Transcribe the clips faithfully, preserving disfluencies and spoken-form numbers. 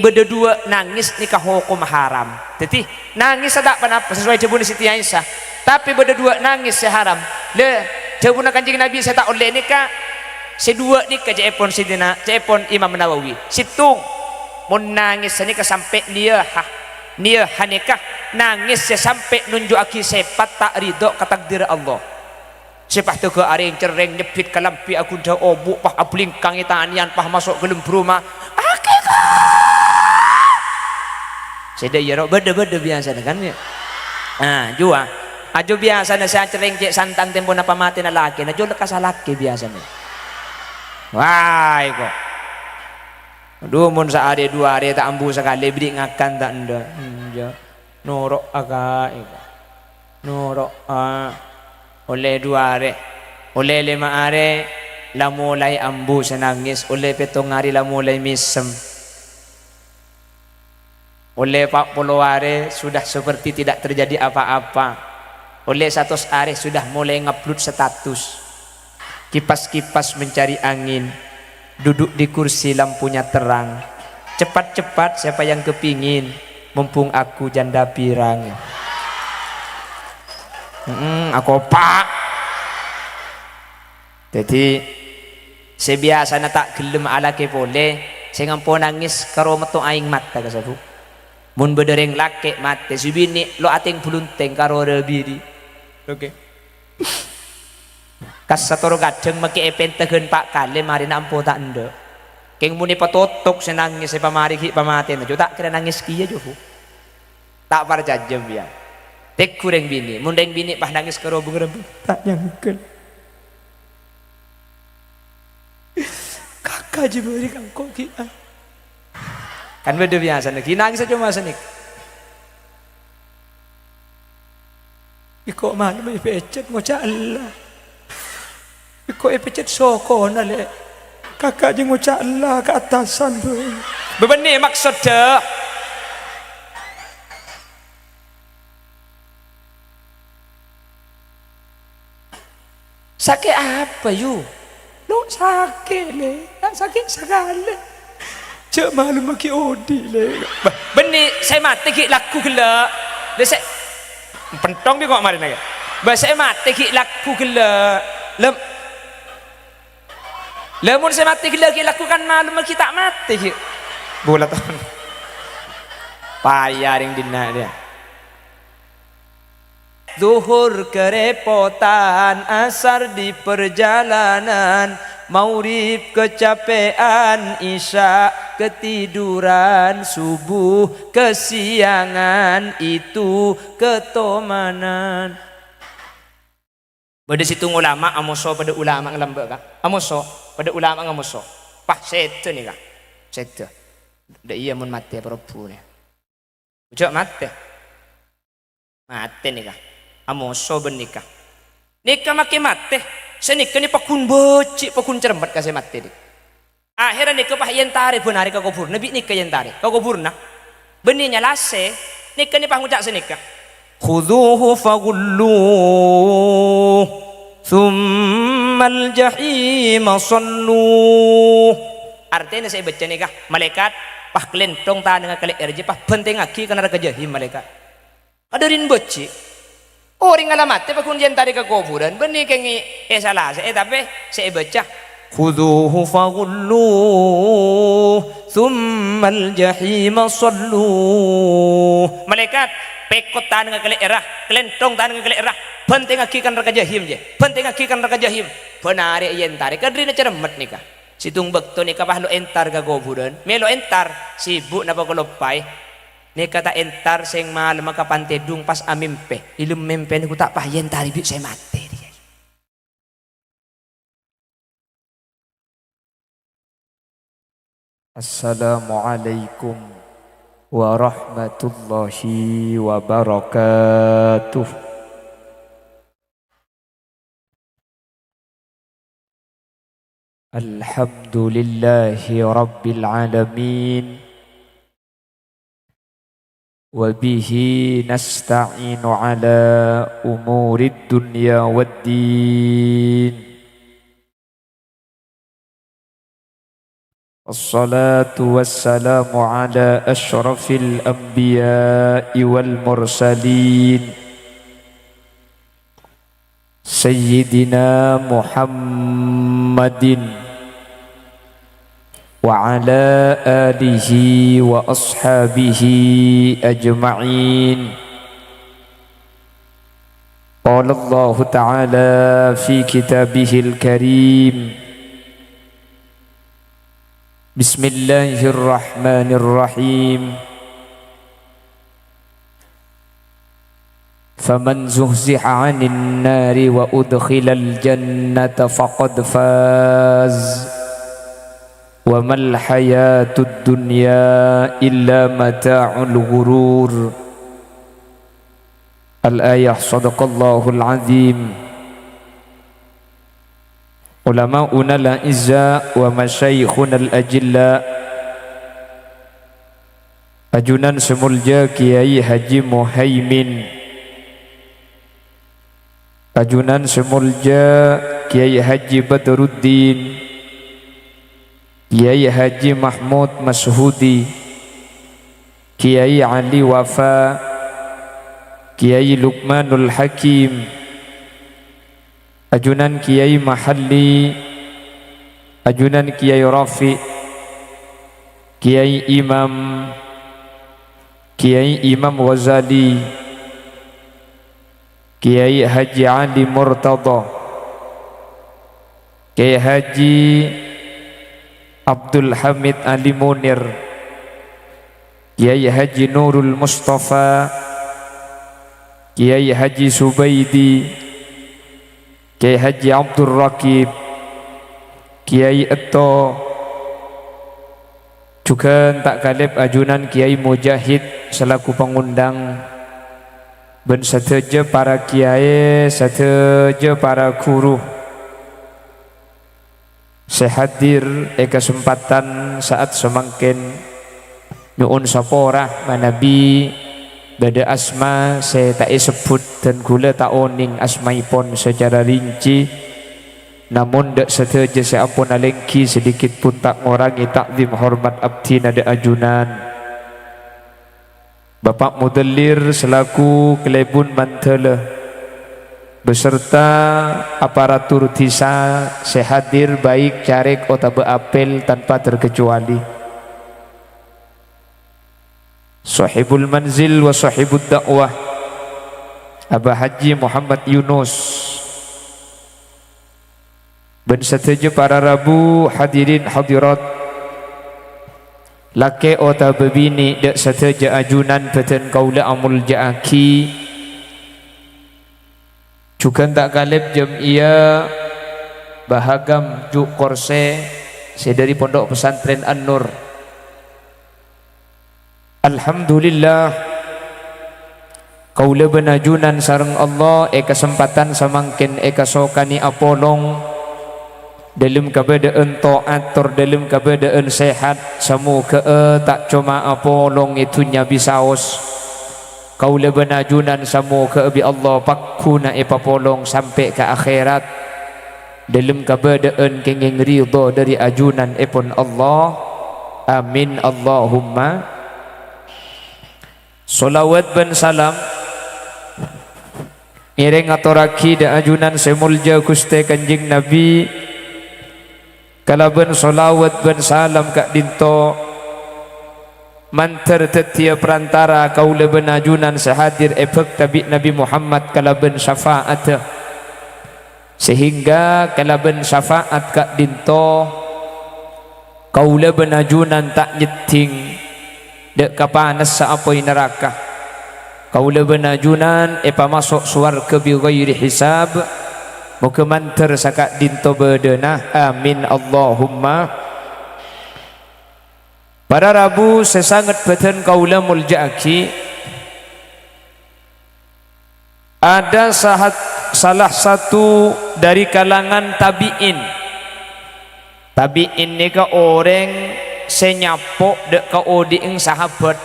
Bâdâ duwâ' nangès nèka hokom haram. Dhâddhi, nangès ta' ponapa, sesuai dhâbuna Siti Aisyah. Tapè bâdâ duwâ' nangès sè haram. Lè, dhâbuna Kanjeng Nabi sè ta' ollè nèka, sè duwâ' nèka ca'èpon Sidina, ca'èpon Imam Nawawi. Sèttong, mon nangès nèka sampè' niyaha. Niyaha nèka nangès sè sampè' nonjhu'aghi sèpat ta' ridho ka takdir Allah. Sè pas tèghâ arèng-cerrèng nyebbhit kalambhi aghundhâ obu', pas ablingkang è tanèyan, pas maso' ghâlem bârâmma. Akiko! Sè dâ' iyâ ro' bâdâ-bâdâ biyasana kan, yâ? Ah, juwâ. Ajjhâ biyasana sè acerrèng cè' santang tempona pamatèna lakèna, jhâ' lekkas alakè biyasana. Wah, iko. Adhu, mon saarè duwâ arè ta' ambu sakalè, bâri' ngakan ta' endâ'. Enjâ'. Noro'a, Ka', iko. Noro'a. Ollè duwâ arè. Ollè lèma arè, la molaè ambu sè nangès. Ollè pèttong arè, la molaè mèsem. Ollè pa' polo arè, sudah seperti tidak terjadi apa-apa. Ollè satos arè, sudah molaè ngupload status. Kipas-kipas mencari angin, duduk di kursi lampunya terang. Cepat-cepat siapa yang kepingin, mumpung aku janda pirang. Mm-mm, akopa'. Dhâddhi, sè biyasana ta' ghellem alakè polè, sè ngampo nangès karo metto aèng mata ka sabu. Mon bâdâ rèng lakè' matè, sè binè' lo' atèng-bhulunthèng karo râbiri. Oke. Kassa toro' kadhâng makè èpèntèghân pa' kalè marèna ampo ta' endâ'. Kèng mon èpatotok sè nangès èpamarè ghi' pamatèna, jhâ' ta' kèra nangès kèya, jhâ', Bu. Ta' parcajâ, biyâ. Tèghu rèng binè', mon rèng binè' pas nangès karo bhung-rembhung, ta' nyangghâl. Kaka jhâ' bâri' ka engko' ghi', ah. Kan bâdâ biyasana ghi' nangès coma sanèka. Iko malem èpècèt ngoca' ella. Iko èpècèt sokona, Lè'. Kaka jhâ' ngoca' ella ka attasan, Bu. Bâbânnè maksodda. Sakè' apa, yu? Lo' sakè', Lè'. Ta' sakè' sakalè. Jhâ' malem ghi' odi', Lè'. Bâ, bânnè sè matè ghi' lagghu ghellâ'. Lè', sè pentong bi' ko' marèna, yâ. Bâ, sè matè ghi' lagghu ghellâ'. Lem-, Lamon sè matè ghellâ' ghi' lagghu kan malem ghi' ta' matè ghi'. Bulâ taon. Paya rèng dinna' rèya. Zuhur kerepotan, asar di perjalanan, magrib kecapean, isya ketiduran, subuh kesiangan, itu ketomanan. Bâdâ sèttong ulama amoso, padâ ulama ngalambâ', Ka'. Amoso, padâ ulama ngamoso. Pas sèdhâ nèka. Sèdhâ. Dâ' iyâ mon matè parobbu nè. Oja' matè. Matè nèka. Amoso bân nèka. Nèka makè matè. Sè nèka nè paggun bâji', paggun cermet ka sè matè nè. Akhèrra nèka pas èentarè bân arè ka koburna, bi' nèka èentarè ka koburna. Bânnè nyalasè, nèka nè pas ngoca' sanèka, "Khudzuhu faghulluh, tsummal jahima shalluh." Artèna sè èbâca nèka, malaèkat, pas kalènthong tanangnga kalè'èr, jâ pas bhântèngngaghi ka naraka jahim, malaèkat. Kadhârin bâji'. Orèng la matè paggun èentarè ka kobhurân, bânnè kèngèng èsalasè, tapè sè èbâca, "Khudzuhu faghulluh, tsummal jahima shalluh." Malaèkat, pèkot tanangnga kalè'èrra, kalènthong tanangnga kalè'èrra, bhântèngngaghi ka naraka jahim, jâ. Bhântèngngaghi ka naraka jahim. Bân arè èentarè, kadhârinna cermet nèka. Sèttong bâkto nèka pas lo' èntar ka kobhurân, mè' lo' èntar, sibuk napa kaloppaè. Nèka ta' èntar sèng malemma ka Pantèdung pas amèmpè. È lem mèmpèna ghu ta' pas èentarè bi' sè matè rèya. Assalamualaikum warahmatullahi wabarakatuh. Alhamdulillahi rabbil alamin. Wa bihi nasta'inu ala umurid dunya wad din. Wassalatu wassalamu ala asyrafil anbiya'i wal mursalin, Sayyidina Muhammadin wa ala alihi wa ashabihi ajma'in. Qala Allahu ta'ala fi kitabihil karim, Bismillahirrahmanirrahim. Faman zuhziha 'anin nari wa udkhilal jannata faqad faz. Wa mal hayatud dunya illa mata'ul ghurur. Al-ayah, sadaqallahul azim. Ulama'unal a'izza wa masyayikhunal ajilla, ajunan sè molja Kiai Haji Muhaimin, ajunan sè molja Kiai Haji Badruddin, Kiai Haji Mahmud Mashudi, Kiai Ali Wafa, Kiai Lukmanul Hakim, ajunan Kiai Mahalli, ajunan Kiai Rafi', Kiai Imam, Kiai Imam Ghazali, Kiai Haji Ali Murtadha, Kiai Haji Abdul Hamid Ali Munir, Kiai Haji Nurul Mustafa, Kiai Haji Subaidi, Kiai Haji Abdul Raqib, Kiai Etto, jhughân ta' kalèp ajunan Kiai Mujahid salaku pangondhâng, bân sadhâjâ para kiai, sadhâjâ para ghuru sè hadir è kasempadhân sa'at samangkèn. Nyo'on sapora manabi bâdâ asma sè ta' èsebbhut, dân kaulâ ta' onèng asmaèpon sacara rinci. Namong dâ' sadhâjâ sè ampon alèngghi, sedikit pun ta' ngorangè ta'zim hormat abdhina dâ' ajunan. Bapa' Mudallir selaku kalèbun mandhâlâ, beserta aparatur dhisa sè hadir, baik caleg otabâ apel, tanpa terkecuali. Sohibul manzil wa sohibud da'wah, Aba Haji Muhammad Yunus. Bân sadhâjâ para rabu, hadirin hadirat, lakè' otabâ binè', dâ' sadhâjâ ajunan bâdân kaulâ amolja'aghi. Jhughân ta' kalèp jam'iyah Bahagam Ju' Korsè sè dâri Pondok Pesantren An-Nur. Alhamdulillah, kaulâ bân ajunan sareng Allah è kasempadhân samangkèn èkasokanè apolong dâlem kabâdâ'ân to'at tor dâlem kabâdâ'ân sehat. Samoghâ'â ta' coma apolong è dhunnya bisaos. Kaulâ bân ajunan samoghâ'â bi' Allah pagghuna èpapolong sampè' ka akhèrat dâlem kabâdâ'ân kèngèng ridho dâri ajunanèpon Allah. Amin, Allahumma. Sholawat bân salam ngèrèng ngatorraghi dâ' ajunan sè molja Ghustè Kanjeng Nabi, kalabân sholawat bân salam ka'dinto mandhâr dhâddhiyâ parantara kaulâ bân ajunan sè hadir èbhâkta bi' Nabi Muhammad kalabân syafa'adhâ. Sehingga kalabân syafa'at ka'dinto, kaulâ bân ajunan ta' nyeddhing dâ' ka panassa apoy naraka. Kaulâ bân ajunan èpamaso' sowarghâ bi ghairi hisab. Moghâ mandhâr saka'dinto bâdâna. Amin, Allahumma. Para rabu sè sanget bâdân kaulâ molja'aghi, ada sahat-, salah satu dâri kalangan tabi'in. Tabi'in nèka orèng sè nyapo' dâ' ka odi'eng sahabat.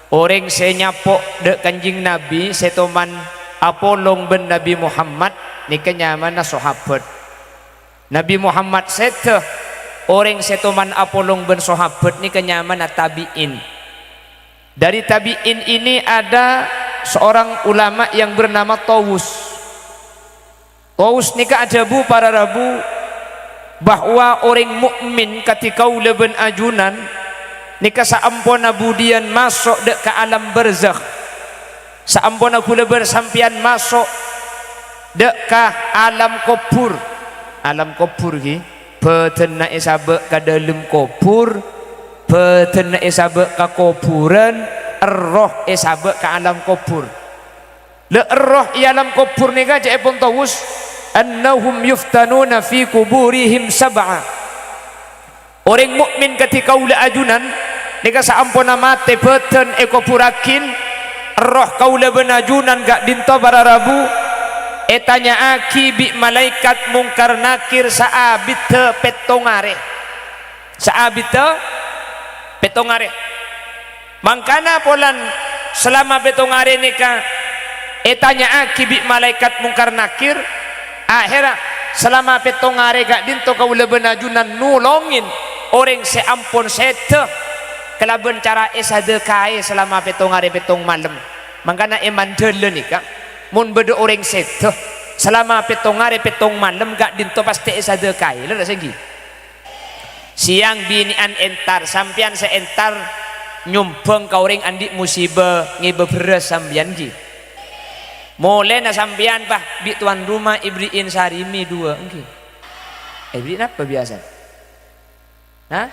Orèng sè nyapo' dâ' Kanjeng Nabi sè toman apolong bân Nabi Muhammad nèka nyamana sahabat. Nabi Muhammad sèdhâ, Orèng sè toman apolong bân sahabat nèka nyamana tabi'in. Dari tabi'in ini ada seorang ulama yang bernama Tawus. Tawus nèka adhâbu para rabu bahwa orèng mukmin kadhi kaulâ bân ajunan nèka saamponna budiyân maso' dâ' ka alam barzakh, saamponna kaulâ bân sampèyan maso' dâ' ka alam kobhur. Alam kobhur ghi, bhâdhânna èsabâ' ka dâlem kobhur, bhâdhânna èsabâ' ka kobhurân, erroh èsabâ' ka alam kobhur. La, erroh è alam kobhur nèka ca'èpon Tawus, "Annahum yuftanuna fi quburihim sab'a." Orèng mukmin kadhi kaulâ ajunan nèka saamponna matè bhâdhân èkobhurraghi, erroh kaulâ bân ajunan ka'dinto para rabu ètanya'aghi bi' malaèkat Mungkar Nakir saabiddhâ pèttong arè. Saabiddhâ pèttong arè. Mangkana polana salama pèttong arè nèka ètanya'aghi bi' malaèkat Mungkar Nakir, aherra salama pèttong arè ka'dinto kaulâ bân ajunan nolongè orèng sè ampon sèdhâ kalabân cara èsadhâkaè salama pèttong arè pèttong malem. Mangkana è Mandala nèka, mon bâdâ orèng sèdhâ salama pèttong arè pèttong malem ka'dinto pastè èsadhâkaè, lerres ènggi? Sèyang binè'an entar, sampèyan sè entar nyombhâng ka orèng andi' musibâ, ngèbâ bherrâs sampèyan ghi. Molèna sampèyan, pas bi' towan roma èbèrri'in sarimi duwâ', ènggi. Èbèrri' napa biyasa? Hah?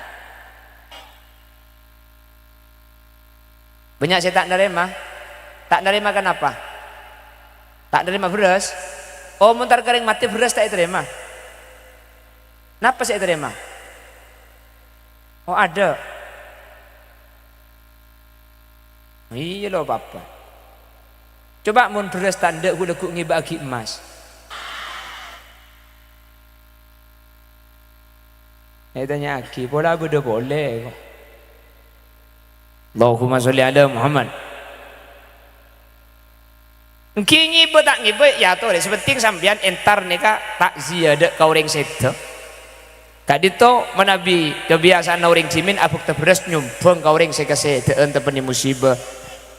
Bânnya' sè ta' narèma. Ta' narèma kenapa? Ta' narèma bherrâs? Oh, mon entar ka orèng matè bherrâs ta' ètarèma. Napa sè ètarèma? Oh, adâ'. Iyâ lo, papa. Coba mon bherrâs ta' endâ' ghu-, lagghu' ngèbâ'aghi emmas. Ètanya'aghi, pola bâdâ polè, ko. Allahumma sholli ala Muhammad. Ènggi ngèbâ ta' ngèbâ, ya torè. Sè pentèng sampèyan entar nèka takziah dâ' ka orèng sèdhâ. Ka'dinto manabi kabiyasa'anna orèng dhimèn abhâkta bherrâs nyombhâng ka orèng sè kasèdhâ'ân tapènè musibâ.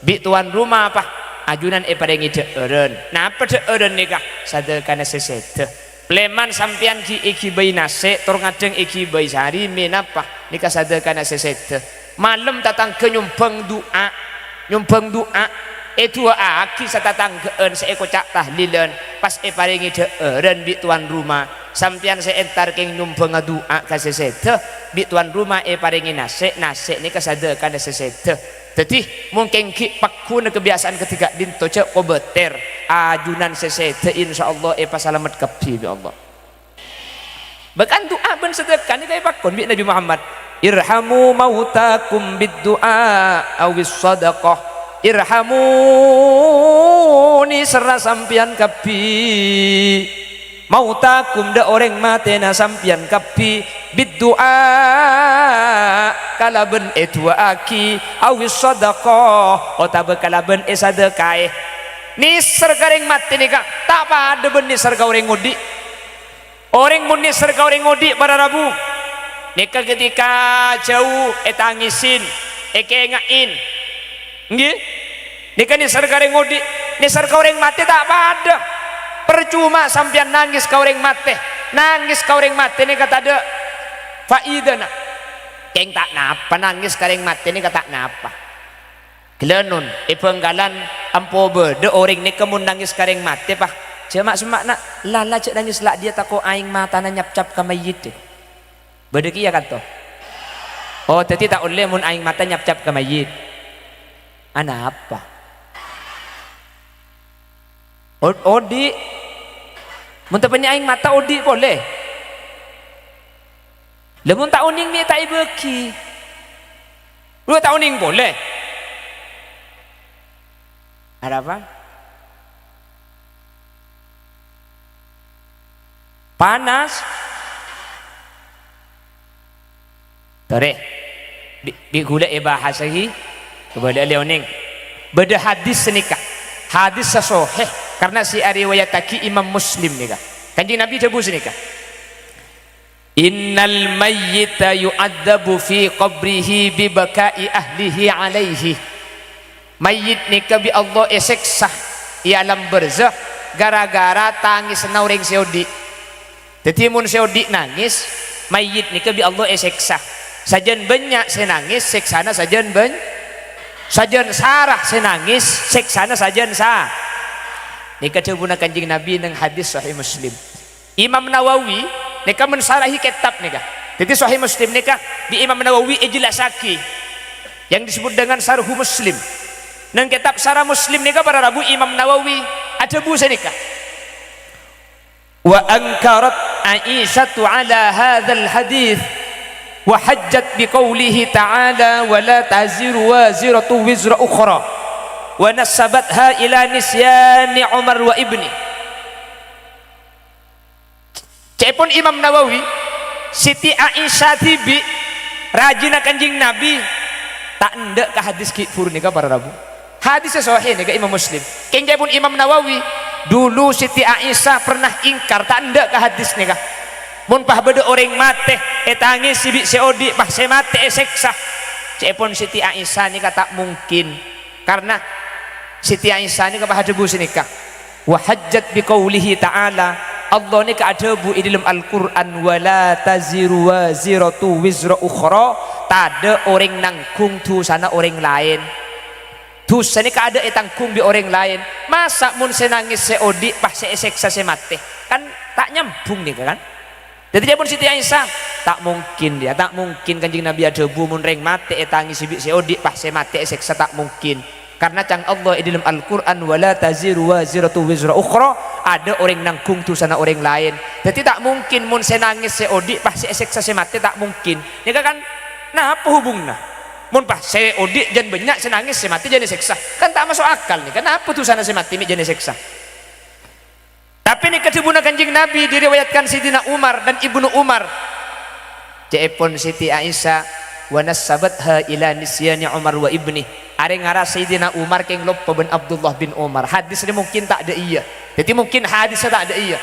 Bi' towan roma, pas, ajunan èparèngè dhâ'ârân. Napa dhâ'ârân nèka? Sadhâkana sè sèdhâ. Palèman sampèyan ghi' èghibâi nasè', tor ngadhâng èghibâi sarè, mè' napa? Nèka sadhâkana sè sèdhâ. Malem tatangghâ nyombhâng du'a, nyombhâng du'a. Èdu'a'aghi satatangghâ'ân sè èkoca' tahlilan, pas èparèngè dhâ'ârân bi' towan roma. Sampèyan sè entar kèng nyombhângnga du'a ka sè sèdhâ, bi' towan roma èparèngè nasè', nasè' nèka sadhâkana sè sèdhâ. Dhâddhi, mon kèng ghi' pagghuna kabiyasa'an kadhi ka'dinto jhâ' kobâtèr, ajunan sè sèdhâ insyaallah èpasalamet kabbhi bi' Allah. Bahkan du'a bân sadhâka nèka èpakon bi' Nabi Muhammad, "Irhamu mautakum bid du'a awis shadaqah." Irhamu, nèserra sampèyan kabbhi. Mautakum, dâ' orèng matèna sampèyan kabbhi, bid du'a, kalabân èdu'a'aghi, awis shadaqah, otabâ kalabân èsadhâkaè. Nèser ka orèng matè nèka ta' padâ bân nèser ka orèng odi'. Orèng mon nèser ka orèng odi', para rabu, nèka ghântèka jhâu ètangèsè, èkènga'è. Ènggi? Nèka nèser ka orèng odi', nèser ka orèng matè ta' padâ. Parcoma sampèyan nangès ka orèng matè. Nangès ka orèng matè nèka tadâ' faidana. Kèng ta' napa nangès ka orèng matè nèka ta' napa. Ghellâ' non, è Bhângkalan ampo bâdâ orèng nèka mon nangès ka orèng matè, pas. Jhâ' ma'-, semma', na', lala jhâ' nangès la' dhiyâ tako' aèng matana nyapcap ka mayyit. Bâdâ kèya kanto? Oh, dhâddhi ta' ollè mon aèng mata nyapcap ka mayyit. Anapa? Od-, odi'. Mon tapènè aèng mata odi' polè. Lah, mon ta' onèng mè' ta' èbâghi. Lu ta' onèng polè. Arapa? Panas. Torè. Bi', bi' ghulâ èbahasaghi. Kabâlâ'â lè onèng. Bâdâ hadis sanèka. Hadis sè sohih. Karna sè ariwayattaghi Imam Muslim nèka. Kanjeng Nabi dhâbu sanèka. "Innal mayyita yu'adzabu fi qabrihi bi baka'i ahlihi alaihi." Mayyit nèka bi' Allah èsèksa è alam barzakh ghârâ-ghârâ tangèsanna orèng sè odi'. Dhâddhi, mon sè odi' nangès, mayyit nèka bi' Allah èsèksa. Sajân bânnya' sè nangès, sèksana sajân bân-, sajân sara sè nangès, sèksana sajân sa-, nèka dhâbuna Kanjeng Nabi neng hadis Sahih Muslim. Imam Nawawi nèka mon sarahi kètab nèka. Dhâddhi, Sahih Muslim nèka bi' Imam Nawawi èjellassaghi, yang disebut dengan Sarhu Muslim. Neng kètab Sarah Muslim nèka, para rabu, Imam Nawawi adhâbu sanèka, "Wa ankarat Aisyatu ala hadzal hadits, wa hajjat bi qaulihi ta'ala, 'Wa la taziru waziratu wizra ukhra,' wa nassabatha ila nisyani Umar wa ibni." Ca'èpon Imam Nawawi, Siti Aisyah dhibi', rajina Kanjeng Nabi, ta' endâ' ka hadis ghi' bhuru nèka, para rabu. Hadis sè sahih nèka Imam Muslim. Kèng ca'èpon Imam Nawawi, dulu Siti Aisyah pernah ingkar, ta' endâ' ka hadis nèka. Mon pas bâdâ orèng matè, ètangèsè bi' sè odi', pas sè matè èsèksa. Ca'èpon Siti Aisyah nèka ta' mungkin. Karna Siti Aisyah nèka pas adhâbu sanèka. Wa hajjat bi qaulihi ta'ala, Allah nèka adhâbu è dâlem Al-Qur'an, "Wa la taziru waziratu wizra ukhra," tadâ' orèng nangghung dhusana orèng laèn. Dhusa nèka adâ' ètangghung bi' orèng laèn. Masa' mon sè nangès sè odi', pas sè èsèksa sè matè? Kan ta' nyambhung nèka, kan? Dhâddhi, ca'èpon Siti Aisyah, "Ta' mungkin, ya, ta' mungkin Kanjeng Nabi adhâbu mon rèng matè ètangèsè bi' sè odi', pas sè matè èsèksa, ta' mungkin. Karna ca'na Allah è dâlem Al-Qur'an, 'Wa la taziru waziratu wizra ukhra,' adâ' orèng nangghung dhusana orèng laèn. Dhâddhi, ta' mungkin mon sè nangès sè odi', pas sè èsèksa sè matè, ta' mungkin." Nèka kan napa hubunganna? Mon pas sè odi' jân bânnya' sè nangès, sè matè jân èsèksa. Kan ta' maso' akal nèka. Napa dhusana sè matè mè' jân èsèksa? Tapè nèka dhâbuna Kanjeng Nabi, diriwayatkan Sayyidina Umar dan Ibnu Umar. Ca'èpon Siti Aisyah, "Wa nassabatha ila nisyani Umar wa ibni." Arè ngara Sayyidina Umar kèng loppa bân Abdullah bin Umar. Hadis nè mungkin ta' dâ' iyâ. Dhâddhi mungkin hadis ta' dâ' iyâ.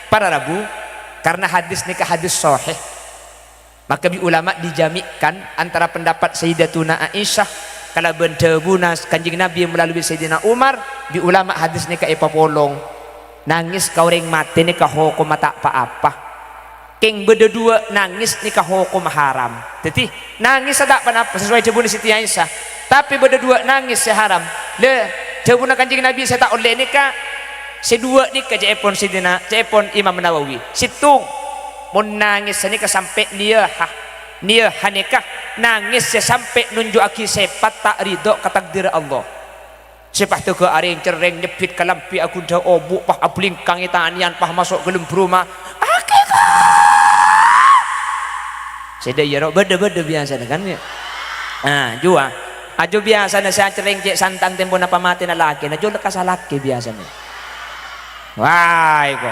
Para rabu, karna hadis nèka hadis sahih. Maka bi' ulama dijami'kan antara pendapat Sayyidatuna Aisyah kalabân dhâbuna Kanjeng Nabi melalui Sayyidina Umar, bi' ulama hadis nèka èpapolong. Nangès ka orèng matè nèka hokomma ta' pa-apa. Kèng bâdâ duwâ' nangès nèka hokomma haram. Dhâddhi, nangès ta' pa-napa, sesuai dhâbuna Siti Aisyah. Tapè bâdâ duwâ' nangès sè haram. Lè, dhâbuna Kanjeng Nabi sè ta' ollè nèka, sè duwâ' nèka ca'èpon Sayyidina, ca'èpon Imam Nawawi. Sèttong, mon nangès sanèka sampè' niyaha. Niyaha nèka nangès sè sampè' nonjhu'aghi sèpat ta' ridho ka takdir Allah. Sè pas tèghâ arèng-cerrèng nyebbhit kalambhi aghundhâ obu', pas ablingkangè tanèyan, pas maso' ghâlem bârâmma. Akiko! Sè dâ' iyâ ro' bâdâ-bâdâ biyasana kan, ya. Ah, juwâ. Ajo biyasana sè acerrèng cè' santang tempona pamatèna lakèna, jo lekkas alakè biyasana. Wah, iko.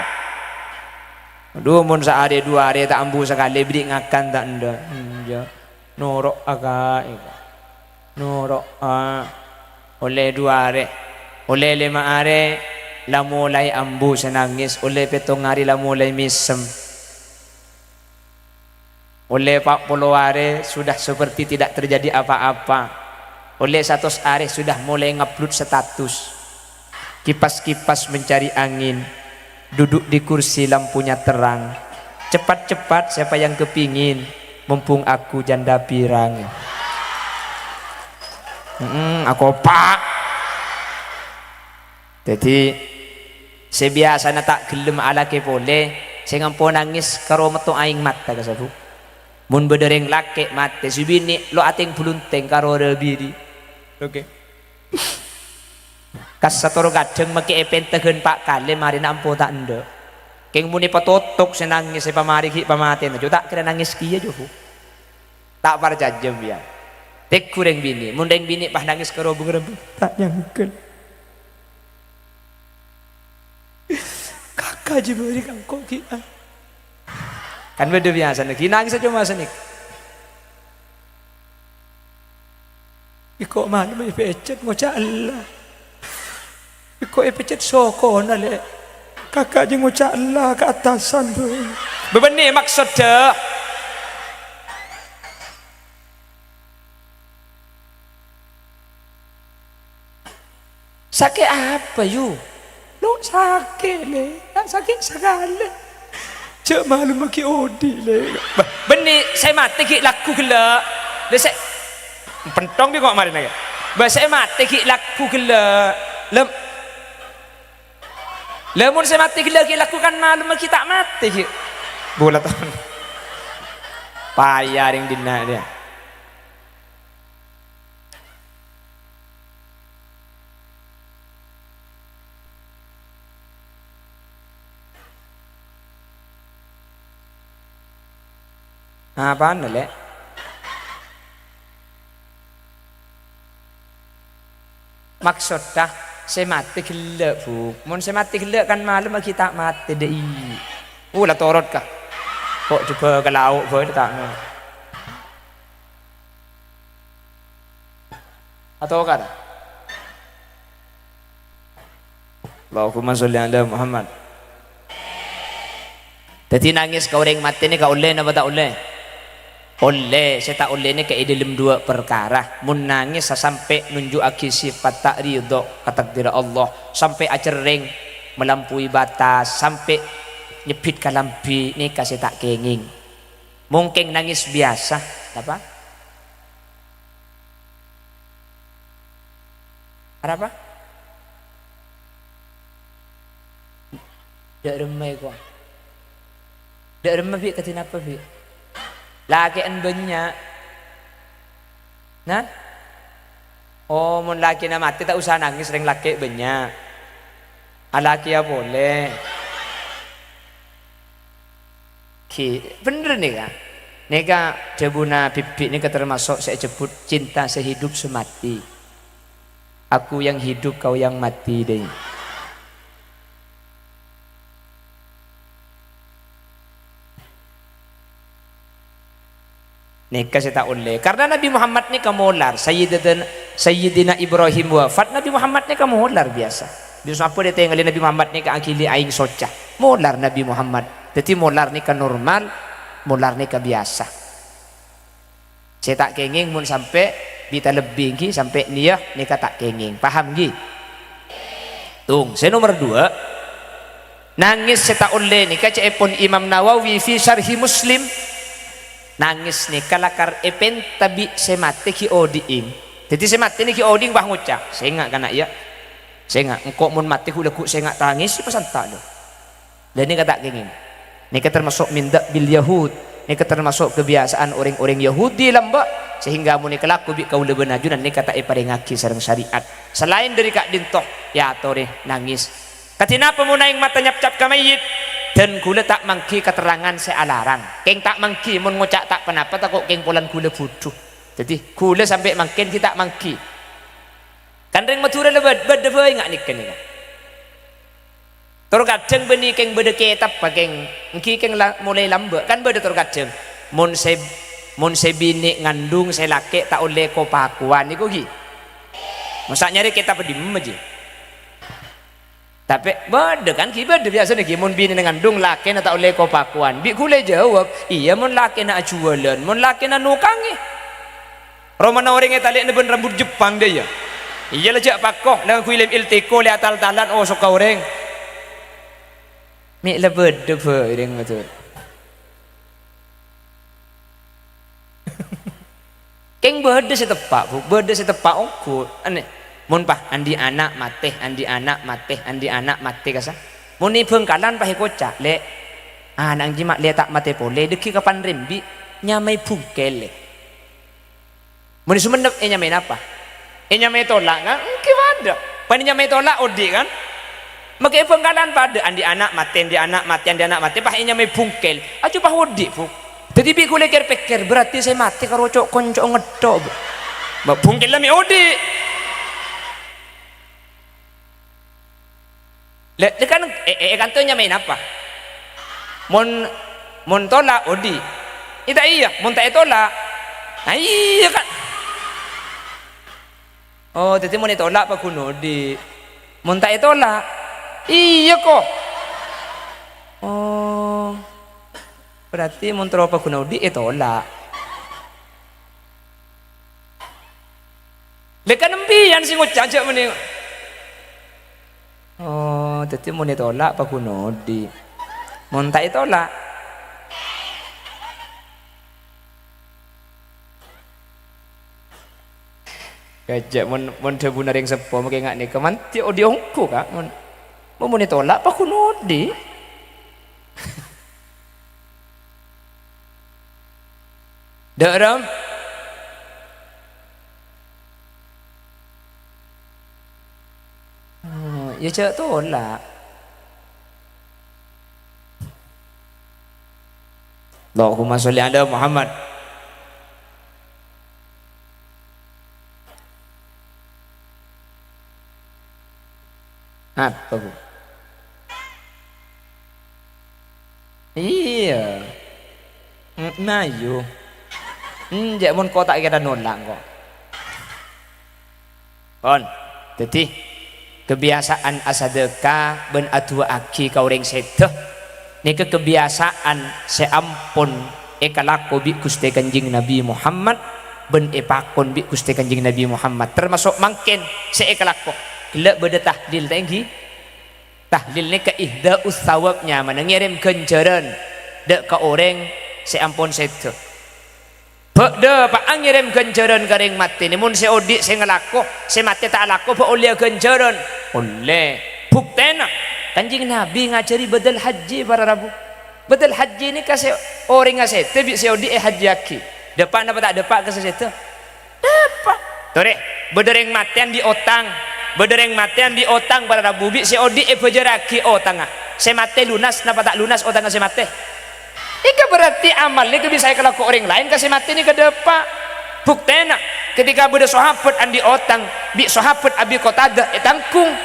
Dhu, mon saarè dhu arè ta' ambu sakalè, bâri' ngakan ta' endâ'. Enjâ'. Noro'a, Ka', iko. Noro'a. Ollè dhu arè. Ollè lèma arè, la molaè ambu sè nangès. Ollè pèttong arè, la molaè mèsem. Ollè pa' polo arè, sudah seperti tidak terjadi apa-apa. Ollè satos arè, sudah mulai ngupload status. Kipas-kipas mencari angin, duduk di kursi lampunya terang. Cepat-cepat, siapa yang kepingin, mumpung aku janda pirang. Mm-mm, akopa'. Dhâddhi, sè biyasana ta' ghellem alakè polè, sè ngampo nangès karo metto aèng mata, kasabu. Mon bâdâ rèng lakè' matè, sè binè' lo' atèng-bhulunthèng karo rabiri. Oke. Kassa toro' kadhâng makè èpènteghân pa' kalè marèna ampo ta' endâ'. Kèng mon èpatotok sè nangès èpamarè ghi' pamatèna, jo ta' kèra nangès kèya, jo, Bu. Ta' parcajâ, biya. Teggu rèng binè'. Mon rèng binè' pas nangès karo bhung-rembhung, ta' nyangghel. Kaka jibâri kangko' ghi', ah. Kan bâdâ biyasana, ghi' nangès coma sanèka. Iko' malem èpècèt ngoca' ella. Iko' èpècèt sokona, Lè'. Kaka jâ ngoca' ella ka attasan, Bu. Bâbânnè maksoddhâ. Sakè' apa, yu? Lo, sakè', Lè'. Ta' sakè' sakalè. Jhâ' malem ghi' odi', Lè'. Bâ, bânnè sè matè ghi' lagghu ghellâ'. Lè', sè, pentong bi' kok marèna, yâ. Bâ, sè matè ghi' lagghu ghellâ'. Lem-, Lah, mon sè matè ghellâ' ghi' lagghu kan malem ghi' ta' matè ghi'. Bulâ ton. Paya rèng dinna' rèya. Apana, Lè'? Maksoddhâ, sè matè ghellâ', Bu. Mon sè matè ghellâ' kan malem ghi' ta' matè, dâ' iyâ. Oh, la torot, ka. Kok jhubâ ka lao' bhâi, ta' no. Atokar. Allahumma sholli ala Muhammad. Dhâddhi, nangès ka orèng matè nèka ollè napa ta' ollè? Ollè. Sè ta' ollè nèka è dhâlem duwâ' parkara. Mon nangès sasampè' nunju'aghi sifat ta' ridho ka takdir Allah, sampè' acerrèng, malampauwi batas, sampè' nyebbhit kalambhi, nèka sè ta' kèngèng. Mon kèng nangès biyasa, napa? Arapa? Dâ' remma èko. Dâ' remma, Bi', kadhi napa, Bi'? Lakè'en bânnya'. Nah? Oh, mon lakèna matè ta' osa nangès, rèng lakè' bânnya'. Alakèya polè. Ghi, bhender nèka. Nèka dhâbuna Bibi nèka tamaso' sè èsebbhut cinta sehidup semati. Aku yang hidup, kau yang mati, dai. Nèka sè ta' ollè. Karna Nabi Muhammad nèka molar. Sayyidina, Sayyidina Ibrahim wafat, Nabi Muhammad nèka molar biyasa. Biyasa apa dâteng ngalè Nabi Muhammad nèka aghili aèng soca. Molar Nabi Muhammad. Dhâddhi molar nèka normal, molar nèka biyasa. Sè ta' kèngèng mon sampè' bi' talebbi ènggi sampè' nèya nèka ta' kèngèng. Paham ènggi? Tung, sè nomer duwâ', nangès sè ta' ollè nèka ca'èpon Imam Nawawi fi Syarhi Muslim. Nangès nèka lakar èpènta bi' sè matè ghi' odi'èng. Dhâddhi sè matè nè ghi' odi'èng, wah, ngoca', "Sènga' kana' iyâ. Sènga', engko' mon matè ghu-, lagghu' sènga' tangès, sè pasanta lo." Lah, nèka ta' kèngèng. Nèka tamaso' min da'bil Yahud. Nèka tamaso' kabiyasaan orèng-orèng Yahudi lambâ', sehingga mon nèka lako bi' kaulâ bân ajunan nèka ta' èparèngaghi sareng syariat. Salaèn dhâri ka'dinto, èyatorè nangès. Kadhi napa mon aèng mata nyapcap ka mayyit? Dan ghulâ ta' mangghi katerrangan sè alarang. Kèng ta' mangghi mon ngoca' ta' ponapa tako' kèng polana ghulâ budhu. Dhâddhi, ghulâ sampè' mangkèn ghi' ta' mangghi. Kan rèng Madhurâ la bâd-, bâdâ bhâi nga' nèka, nèka. Tor kadhâng bânnè kèng bâdâ kètabbhâ kèng, ènggi kèng la-, molaè lambâ', kan bâdâ tor kadhâng. Mon sè, mon sè binè' ngandung sè lakè' ta' ollè ko-pakowan, nèko ghi. Masa' nyarè kètabbhâ dimma jiyâ? Tapè bâdâ kan ghi, bâdâ biyasana ghi, mon binèna ngandung lakèna ta' ollè ko-pakowan. Bi' ghulâ jâwâb, "Iyâ, mon lakèna ajhuwâlân, mon lakèna nokangè." Romana orèng ètalè'na bân rambut Jepang, dâ' iyâ. Iyâ la jhâ' pako, la ngangghuy lem Elteco, lè atal-talan, oh, sokka orèng. Mè' la bâdâ bhâi rèng Madhurâ. Kèng bâdâ sè teppa', Bu, bâdâ sè teppa' ongghu. Anè, mon pas andi' ana' matè, andi' ana' matè, andi' ana' matè kasa. Mon è Bhângkalan pas èkoca', "Lè', ana'na jiyâ ma' lè ta' matè polè, dhâggi' kapan rembi', nyamaè Bungkèl, Lè'." Mon è Songennep ènyamaè napa? Ènyamaè Tola', kan? Ènggi padâ. Pan ènyamaè Tola' odi', kan? Makè è Bhângkalan padâ, andi' ana' matè, andi' ana' matè, andi' ana' matè, pas ènyamaè Bungkèl. Ajjhu pas odi', Bu. Dhâddhi bi' ghulâ kèr-pèkkèr, berarti sè matè karo co'-konco' ngetto', Bu. Bungkèlla mè' odi'. Lè, lè kan, è, è, è kanto nyamaè napa? Mon, mon Tola' odi'. Iyâ ta' iyâ, mon ta' ètola'. Nah, iyâ, kan? Oh, dhâddhi mon ètola' paggun odi'. Mon ta' ètola'. Iyâ, ko. Oh. Berarti mon terro paghuna odi' ètolak. Lè kan empèyan sè ngoca' jâ' mènè. Oh, dhâddhi mon ètolak paghuna odi'. Mon ta' ètolak. Kajâ' mon, mon dhâbuna rèng seppo mangkèn nga' nèka, "Mandhi odi' ongghu, Ka', mon, mon ètolak paghuna odi'." Dâ' ram. Oh, ya jâ' tolak. Allahumma sholli ala Muhammad. Apa, Bu? Iyâ. Mm, mayu. Enjâ' mon kota' kèra nolak engko'. Pon. Dhâddhi, kabiyasa'an asadhâka bân adu'aaghi ka orèng sèdhâ nèka kabiyasa'an sè ampon èkalako bi' Ghustè Kanjeng Nabi Muhammad bân èpakon bi' Ghustè Kanjeng Nabi Muhammad. Tamaso' mangkèn sè èkalako. Ghellâ' bâdâ tahlil, ta' ènggi? Tahlil nèka ihda'us tsawab, nyamana ngèrèm ghânjhârân dâ' ka orèng sè ampon sèdhâ. Bâ' dâpa'a ngèrèm ghânjhârân ka rèng matè nè, mon sè odi' sè ngalako, sè matè ta' alako bâ' ollèya ghânjhârân? Ollè. Buktèna, Kanjeng Nabi ngajhâri bâdâl hajji para rabu. Bâdâl hajji nèka sè orèngnga sèdhâ bi' sè odi' èhajjiyaghi. Dâpa' napa ta' dâpa' ka sè sèdhâ? Dâpa'. Torè, bâdâ rèng matè andi' otang. Bâdâ rèng matè andi' otang para rabu bi' sè odi' èbâjârraghi otangnga. Sè matè lunas napa ta' lunas otangnga sè matè? Nèka berarti amal nèka bisa èkalako orèng laèn ka sè matè nèka dâpa'. Buktèna, ketika bâdâ sahabat andi' otang, bi' sahabat Abi Qatadah ètanggung.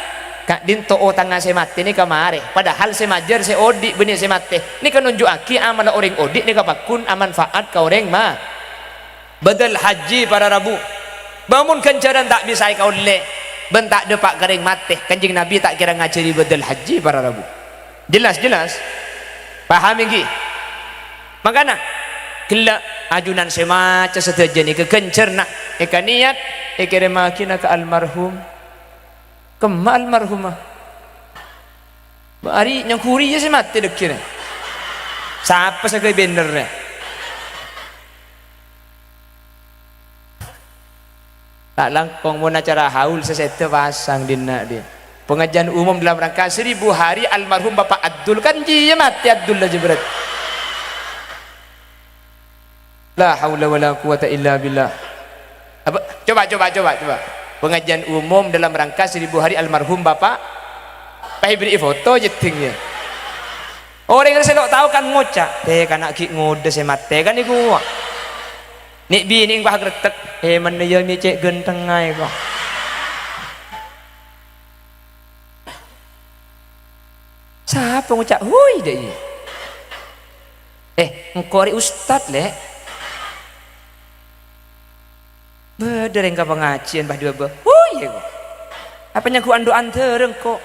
Ka'dinto otangnga sè matè nèka marè, padahal sè majâr sè odi' bânnè sè matè. Nèka nonjhu'aghi amalla orèng odi' nèka paggun amanfaat ka orèng ma-, Bâdâl hajji para rabu. Bâ' mon ghânjhârân ta' bisa èkaollè, bân ta' dâpa' ka rèng matè, Kanjeng Nabi ta' kèra ngajhâri bâdâl hajji para rabu. Jelas, jelas? Paham ènggi? Mangkana, ghellâ' ajunan sè maca sadhâjâ nèka ghânjhârna èkaniyat èkèrèmmaghina ka almarhum. Kemma almarhumah? Bâ' arè' nyangghu rèya sè matè dhâgghirrâ. Sapa sè ghâbây bannèrrâ? Ta' langkong mon acara haul sè sèdhâ pasang dinna' dhi. Pengajian umum dalam rangka seribu hari almarhum Bapak Abdul, kan jiyâ matè Abdul la jâ' berarti. La haula wala quwata illa billah. Apa? Coba, coba, coba, coba. Pengajian umum dalam rangka seribu hari almarhum Bapak. Pas èberri'i foto jeddhing, yâ. Orèng sè lo' tao kan ngoca', "Tè, kana' ghi' ngodâ sè matè," kan èkowa'. Nè' binè' pas ngrettek, "Eh, mennèya mè' cè' ghântengnga, èkowa'." Sapa ngoca', "Hui," dâ' iyâ? "Eh, engko' rè ustad, Lè'." Bâdâ rèng ka pangajiân pas dâbâ, "Hui," èkowa'. Apa nyangghu andu'an dârâ engko'?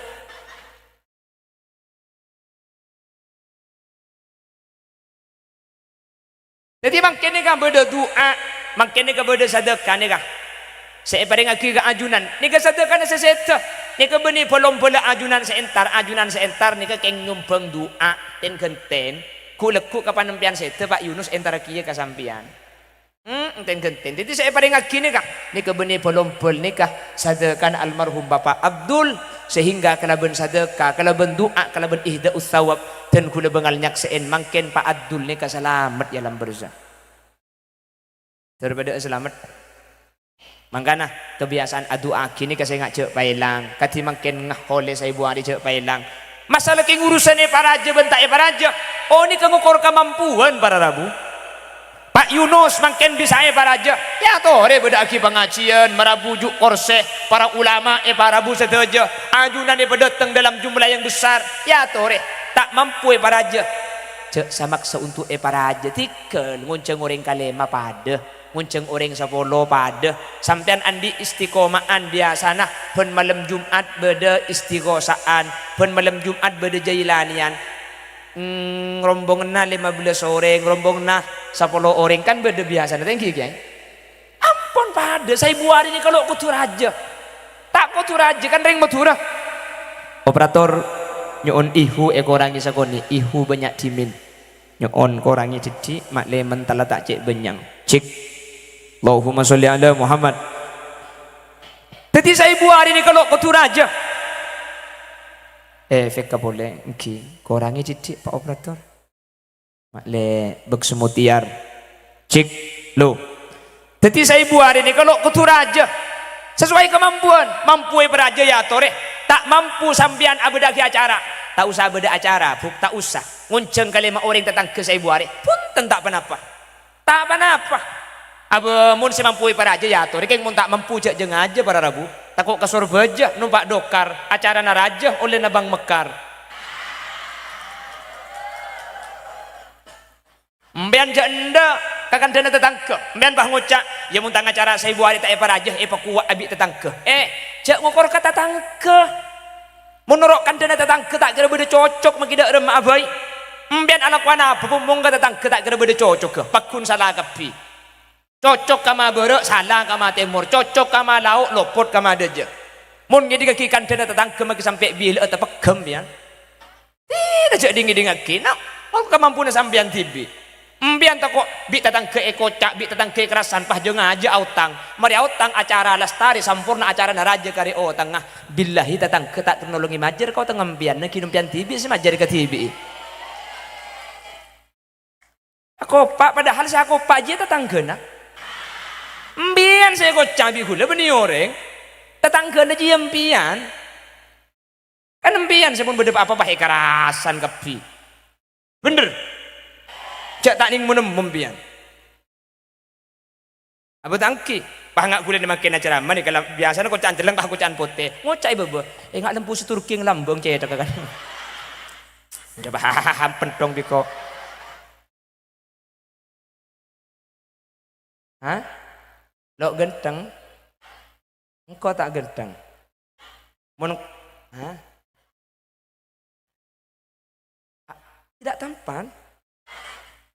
Dhâddhi, mangkèn nèka bâdâ du'a, mangkèn nèka bâdâ sadhâka nèka sè èparèngaghi ka ajunan. Nèka sadhâkana sè sèdhâ. Nèka bânnè bâl-ombâlla ajunan sè entar, ajunan sè entar nèka kèng nyombhâng du'a, ten-ghânten, ghu'-lagghu' ka panèmpèyan sèdhâ, Pak Yunus, entarraghi ka sampèyan. Hmm, enten-ghenten. Dhâddhi sè èparèngaghi nèka, nèka bânnè bâl-ombâl nèka sadhâkana almarhum Bapak Abdul, sehingga kalabân sadhâka, kalabân du'a, kalabân ihda'us tsawab, dân ghulâ bângal nyaksè'è mangkèn Pak Abdul nèka salamet è alam barzah. Dâri padâ'â salamet. Mangkana, kabiyasa'an adu'aaghi nèka sènga' jhâ' paèlang. Kadhi mangkèn ngahole saèbu arè jhâ' paèlang. Masalah kèng urusanna èparajâ bân ta' èparajâ, oh, nèka ngokor kamampuan para rabu. Pak Yunus mangkèn bisa'a èparajâ, èyatorè bâdâ'âghi pangajiân, marabu ju' korsè, para ulama èparabu sadhâjâ, ajunan èpadâteng dalam jumlah yang besar, èyatorè, ta' mampu èparajâ. Jhâ' samaksa untuk èparajâ, tèghâl ngonjhâng orèng kalèma padâ, ngonjhâng orèng sapolo padâ. Sampèyan andi' istiqoma'an biyasana, bân malem Jum'at bâdâ istighosa'an, bân malem Jum'at bâdâ jailaniyân. Mm, rombonganna lima belas orèng, rombonganna sapolo orèng, kan bâdâ biyasana, ta' ènggi, Kèyaè? Ampon padâ, saèbu arè nèka lo' kodhu rajâ. Ta' kodhu rajâ, kan rèng Madhurâ. Operator, nyo'on ihu èkorangè sakonè', ihu bânnya' dhimèn. Nyo'on korangè dhiddhi', ma' lè mentala ta' cè' bânnyang. Cek. Allahumma sholli ala Muhammad. Dhâddhi saèbu arè nèka lo' kodhu rajâ. Eh, fekka polè, ènggi. Korangè dhiddhi', Pak Operator. Ma' lè bâk semutiar. Cek, lo. Dhâddhi saèbu arè nèka lo' kodhu rajâ. Sesuai kemampuan. Mampu èparajâ èyatorè. Ta' mampu sampèyan abâdâ'aghi acara. Ta' osa abâdâ acara, Bu', ta' osa. Ngonjhâng ka lèma orèng tatangghâ saèbu arè. Bhunten ta' ponapa. Ta' ponapa. Abâ, mon sè mampu èparajâ èyatorè, kèng mon ta' mampu jhâ' jhâ-ngajhâ para rabu. Tako' ka Sorbhâjâ, nompa' dokar, acarana rajâ, ollèna Bang Mekar. Empèyan jhâ' endâ' ka kandhâna tatangghâ. Empèyan pas ngoca', "Iyâ, mon tang acara saèbu arè ta' èparajâ, èpakowa' abi' tatangghâ." Eh, jhâ' ngokor ka tatangghâ. Mon noro' kandhâna tatangghâ ta' kèra bâdâ cocok, maghi dâ' remma'a bhâi. Empèyan alakowan apa, Bu', mon ka tatangghâ ta' kèra bâdâ cocogghâ? Pagghun sala kabbhi. Cocok ka ma bârâ', sala ka ma tèmor. Cocok ka ma lao', lopot ka ma dâjâ. Mon ngèdingngaghi kandhâna tatangghâ maghi sampè' bilâ'â tapeggem, empèyan. Tèra jhâ' ding-ngèdingngaghi, na', mon kamampuna sampèyan dhibi'. Empèyan tako' bi' tatangghâ èkoca', bi' tatangghâ èkarasan, pas jhâ'-ngajhâ aotang. Marè aotang acara lastarè samporna acarana rajâ karè otangnga. Billahi tatangghâ ta' kèra nolongè majâr ka otangnga empèyan, nangghing empèyan dhibi' sè majâr ka dhibi'i. Akopa', padahal sè akopa' jiyâ tatangghâna. Empèyan sè èkoca' bi' ghulâ bânnè orèng. Tatangghâna jiyâ empèyan. Kan empèyan sè mon bâdâ pa-apa, pas èkarasan kabbhi. Bhender? Jhâ' ta' nèng-nemmo empèyan. Abâ' ta' ènggi, pas nga' ghulâ nè mangkèn acaramah nè, kala-, biyasana koca'an celleng, pas koca'an potè. Ngoca' è bâbâ, "Enga' lembu sè turki ngalambâng cèthagghâ kan." Udah paham, pentong biko. Hah? Lo' ghântheng? Engko' ta' ghântheng. Mon, hah? Tidak tampan.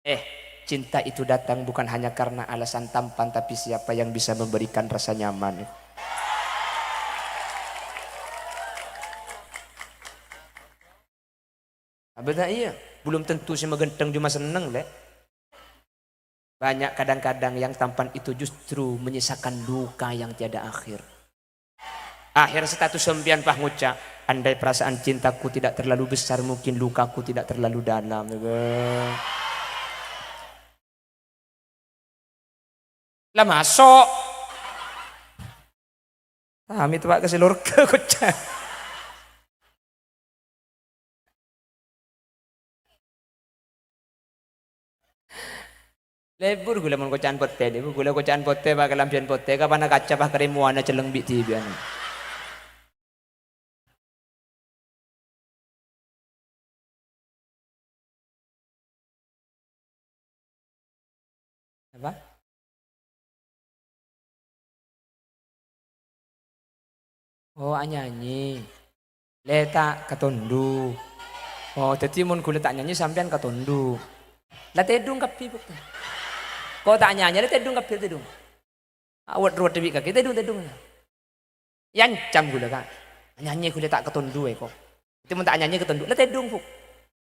Eh, cinta itu datang bukan hanya karena alasan tampan, tapi siapa yang bisa memberikan rasa nyaman. Abâ ta' iyâ, belum tentu sè maghântheng coma senneng, lè'. Banyak kadang-kadang yang tampan itu justru menyisakan luka yang tiada akhir. Akhir status sampèyan pas ngoca', "Andai perasaan cintaku tidak terlalu besar, mungkin lukaku tidak terlalu dalam." La maso'. Kami teppa' ka sè lorga, koca'. Lebur ghulâ mon koca'an potè, nèko ghulâ koca'an potè, pakalambhiyân potè, kapana kaca, pas karèmowanna celleng bi' dhibi'ân. Apa? Oh, anyanyi. Lè ta' katondhu. Oh, dhâddhi mon ghulâ ta' nyanyi, sampèyan katondhu. La tèdung kabbhi, Bu'. Ko' ta' nyanyi, la tèdung kabbhi, tèdung. Awet-ruwet bi' kakè, tèdung, tèdung. Èancam ghulâ, Ka'. Nyanyi ghulâ ta' katondhu, èko. Dhâddhi mon ta' nyanyi katondhu, la tèdung, Bu'.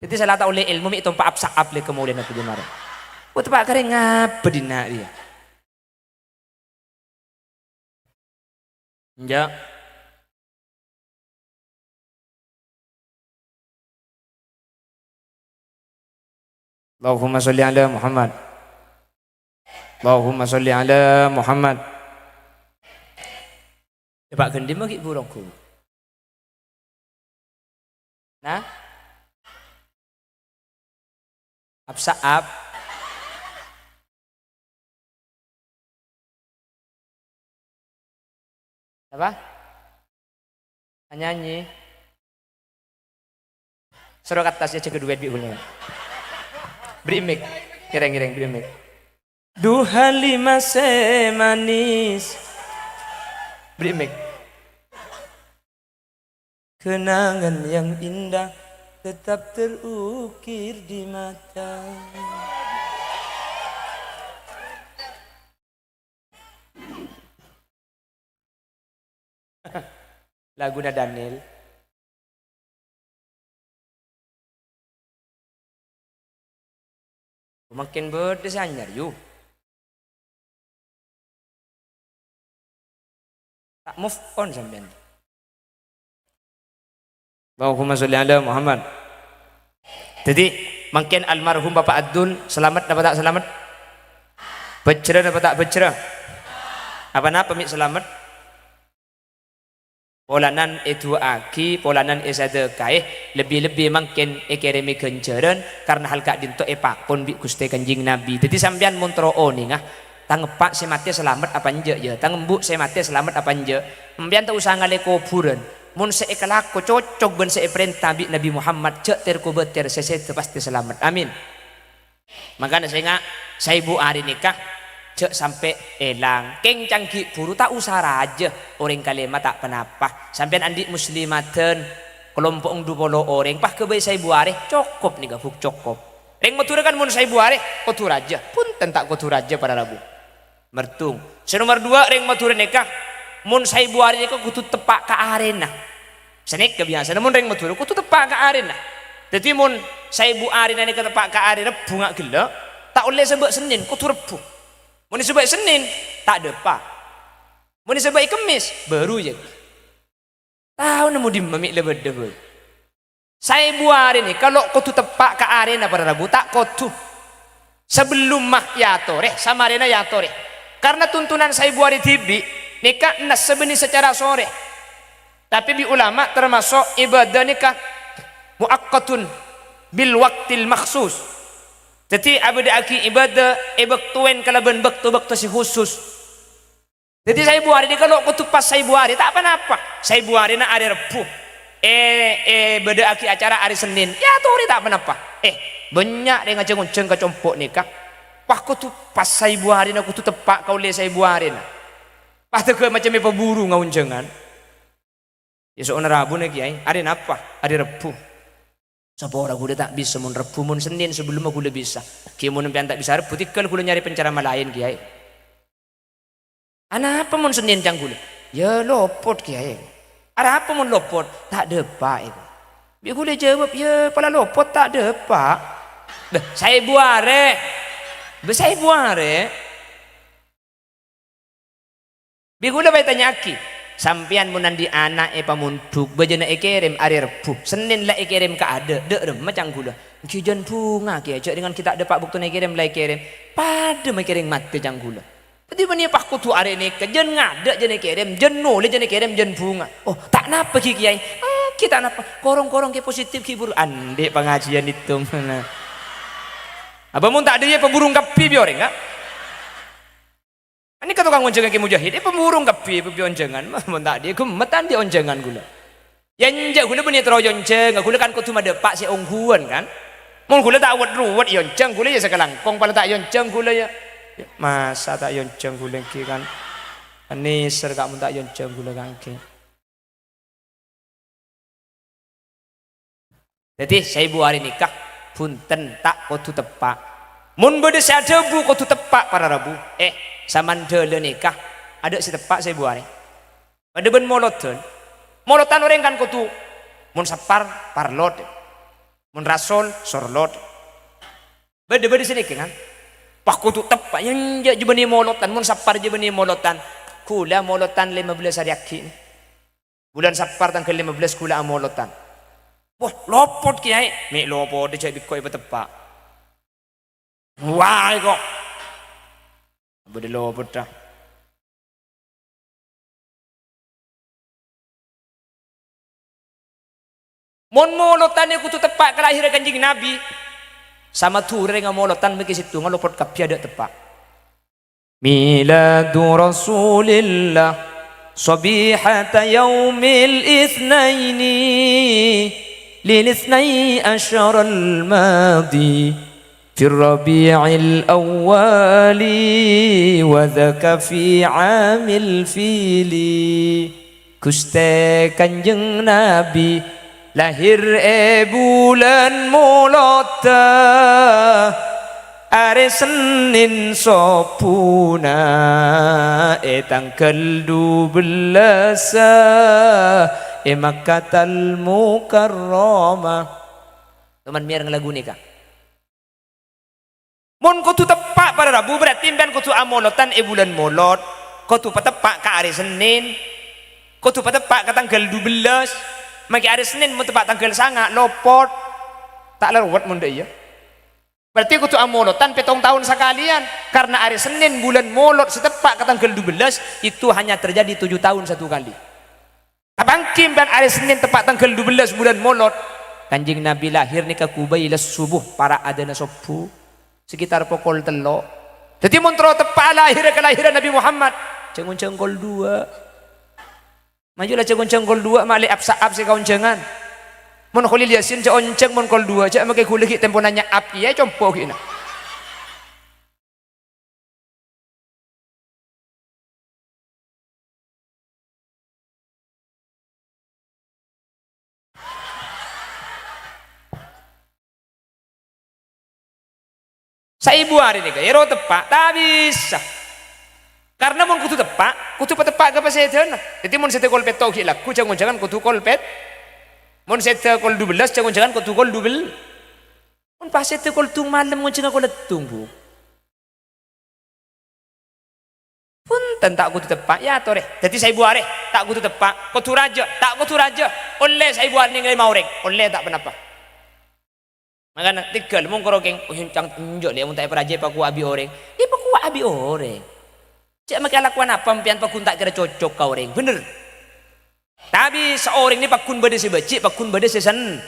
Dhâddhi sala ta' ollè èlmo mè' tompa' ap-sa'ap lè ka molèna Nabbhi Jumara. Wah, teppa' karè ngabâ dinna' rèya. Enjâ'. Allahumma sholli ala Muhammad. Allahumma sholli ala Muhammad. Coba gendhi magi burung guru. Nah? Ap-sa'ap. Apa? Anyanyi. Soro ka attas, jâgâ duwât bi' ghulâ. Beri mic. Ngèrèng, ngèrèng, beri mic. Duh Halimah sè manis. Beri mic. Kenangan yang indah. tetap terukir di mata. Laguna Daniel. Mangkèn bâdâ sè anyar, yu. Ta' move on sampèyan. Allahumma sholli ala Muhammad. Dhâddhi, mangkèn almarhum Bapak Abdul, salamet napa ta' salamet? Bhâjhrâ napa ta' bhâjhrâ? Apa-napa mè' salamet? Polana èdu'aaghi, polana èsadhâkaè, lebbi-lebbi mangkèn èkèrèmè ghânjhârân, karna hal ka'dinto èpakon bi' Ghustè Kanjeng Nabi. Dhâddhi sampèyan mon terro onènga, tang eppa' sè matè salamet apa enjâ', ya? Tang embu' sè matè salamet apa enjâ'? Sampèyan ta' osa ngalè kobhurân. Mon sè èkalako cocok bân sè èparènta bi' Nabi Muhammad, jhâ' ter-kobâtèr, sè sèdhâ pastè salamet. Amin. Mangkana sènga', saèbu arè nèka jhâ' sampè' èlang. Kèng cangghi' buru ta' osa rajâ. Orèng kalèma ta' ponapa. Sampèyan andi' muslimadhân, kalompo' ndu polo orèng, pas ghâbây saèbu arè, cokop nèka, Bu', cokop. Rèng Madhurâ kan mon saèbu arè, kodhu rajâ. Bhunten ta' kodhu rajâ, para rabu. Mardhung. Sè nomer duwâ', rèng Madhurâ nèka, mon saèbu arè nèka kodhu teppa' ka arèna. Sanèka biyasana mon rèng Madhurâ kodhu teppa' ka arèna. Dhâddhi mon saèbu arèna nèka teppa' ka arè Rebbhu nga' ghellâ', ta' ollè sabâ' Sennèn, kodhu Rebbhu. Mon èsabâ'i Sennèn, ta' dâpa'. Mon èsabâ'i Kemmès, bhuru, yâ. Taona mon dimma mè' la bâdâ, bhâi. Saèbu arè nèka lo' kodhu teppa' ka arèna para rabu, ta' kodhu. Sabellum ma' èatorè, samarèna èatorè. Karna tuntunan saèbu arè dhibi' nèka nas bânnè sacara sorè. Tapè bi' ulama tamaso' ibâdâ nèka muaqqatun bil waqtil makhsus. Dhâddhi abâdâ'aghi ibâdâ èbâktowèn kalabân bâkto-bâkto sè khusus. Dhâddhi saèbu arè nèka lo' kodhu pas saèbu arè, ta' ponapa. Saèbu arèna arè Rebbhu. È, èbâdâ'aghi acara arè Sennèn, èatorè ta' ponapa. Eh, bânnya' rèng ajhâng-onjhâng ka compo' nèka. Wah, kodhu pas saèbu arèna, kodhu teppa' ka ollè saèbu arèna. Pas dhâgghâ' macemmè pabhuru nga' onjhângan. Èso'na rabuna, Kèyaè. Arè napa? Arè Rebbhu. Sapora ghulâ ta' bisa mon Rebbhu, mon Sennèn sabellumma ghulâ bisa. Ghi' mon sampèyan ta' bisa Rebbhu, tèngghâl ghulâ nyarè penceramah laèn, Kèyaè. Anapa mon Sennèn, ca'na ghulâ? Yâ lopot, Kèyaè. Arapa mon lopot? Ta' dâpa', èko. Bi' ghulâ jâwâb, yâ pola lopot ta' dâpa'. Bâh, saèbu arè. Bâh, saèbu arè. Bi' ghulâ bhâi tanya'aghi, sampèyan mon andi' ana' èpamondhuk, bâjâna èkèrèm arè Rebbhu, Sennèn la èkèrèm ka adâ', dâ' remma ca'na ghulâ? Èngghi jân bhunga, Kèyaè, jâ' rèngan ghi' ta' dâpa' bâktona èkèrèm, la èkèrèm. Padâ ma' èkèrèm matè ca'na ghulâ. Dhâddhi bânnè pas kodhu arè nèka, jân ngadâ' jân èkèrèm, jân nolè jân èkèrèm, jân bhunga. Oh, ta' napa ghi, Kèyaè? Èngghi ta' napa. Korong-korong ghi' positif ghi' bhuru. Andi' pangajiân ètong. Apa mon ta' dâ' iyâ pabhurung kabbhi bi' orèng, ha? Anèka tokang onjhângan Kè Mujahid, è, pabhurung kabbhi, bi' onjhângan. Mon ta' dâ' ghemmet andi' onjhângan ghulâ. Yâ enjâ' ghulâ bânnè terro èonjhânga, ghulâ kan kodhu madâpa' sè ongghuwân, kan? Mon ghulâ ta' wet-ruwet èonjhâng ghulâ yâ sakalangkong, pola ta' èonjhâng ghulâ yâ. Yâ, masa ta' èonjhâng ghulâ èngghi, kan? Nèser ka' mon ta' èonjhâng ghulâ ka' èngghi. Dhâddhi, saèbu arè nèka, bhunten, ta' kodhu teppa'. Mon bâdâ sè adhâbu kodhu teppa', para rabu, eh, samandhâlâ nèka, adâ' sè teppa' saèbu arè. Padâ bân molodhân. Molodhân orèng kan kodhu, mon sappar, parlot. Mon rasol, sorlot. Bâdâ-bâdâ sè nèkèngan. Pas kodhu teppa', yâ enjâ' jâ bânnè molodhân, mon sappar jâ bânnè molodhân. Ghulâ molodhân lèma bellâs arè aghi'. Bulân Sappar tangghâl lèma bellâs ghulâ amolodhân. Wah, lopot, Kèyaè. Mè' lopot, jâ' bi' engko' èpateppa'. Wah, èko. Bâdâ lopot, dâ. Mon molodhân kodhu teppa' kalahèrra Kanjeng Nabi, samadhurâ rèng amolodhân mèkkè sèttonga lopot kabbhi adâ' teppa'. ميلاد رسول الله صبيحة يوم الاثنين للاثني عشر الماضي في الربيع الأول وذاك في عام الفيل. Ghustè Kanjeng Nabi Lahir è bulân Molodda, arè Sennèn sobbhuna, è tangghâl dubellâssa, è Makkatal Mukarramah. Toman mèyarè lagu nèka. Mon kodhu teppa' para rabu, berarti sampèyan kodhu amolodhân è bulân Molod, kodhu pateppa' ka arè Sennèn, kodhu pateppa' ka tangghâl dubellâs. Makè arè Sennèn mon teppa' tangghâl sanga', lopot. Ta' la ruwet mon dâ' iyâ. Berarti kodhu amolodhân pèttong taon sakalèyan, karna arè Sennèn bulân Molod sè teppa' ka tangghâl dubellâs, itu hanya terjadi tujuh tahun satu kali. Apa ènggi sampèyan arè Sennèn teppa' tangghâl dubellâs bulân Molod? Kanjeng Nabi lahir nèka ghubâi la subuh, para' adâna sobbhu, sekitar pokol tello'. Dhâddhi mon terro teppa'a lahirra kalahèran Nabi Muhammad, jhâng-onjhâng kol duwâ'. Maju la jhâng-onjhâng kol duwâ', ma' lè ap-sa'ap sè kaonjhângan. Mon Kholil Yasin jhâ' onjhâng mon kol duwâ', jhâ' makè ghulâ ghi' tempona nya'ap kèya, compo' ghi'na. Saèbu arè nèka, èro teppa', ta' bisa. Karna mon kodhu teppa', kodhu pateppa' ka pasèdâna. Dhâddhi mon sèdhâ kol pètto' ghi' lagghu, jhâng-onjhângan kodhu kol pèt-, mon sèdhâ kol dubellâs, jhâng-onjhângan kodhu kol dubel-, mon pas sèdhâ kol dung malem, ngonjhânga kol leddung, Bu. Bhunten, ta' kodhu teppa', èyatorè. Dhâddhi saèbu arè, ta' kodhu teppa', kodhu rajâ, ta' kodhu rajâ. Ollè saèbu arè nèng lèma orèng, ollè ta' ponapa. Makana tèghâl mongkoro, kèng, oh, cang-, enjâ' lè, mon ta' èparajâ èpakowa abi' orèng. Èpakowa abi' orèng. Jhâ' makè kalakowan apa sampèyan pagghun ta' kèra cocok ka orèng, bhender? Ta' bisa, orèng nè pagghun bâdâ sè bâji', pagghun bâdâ sè sen-,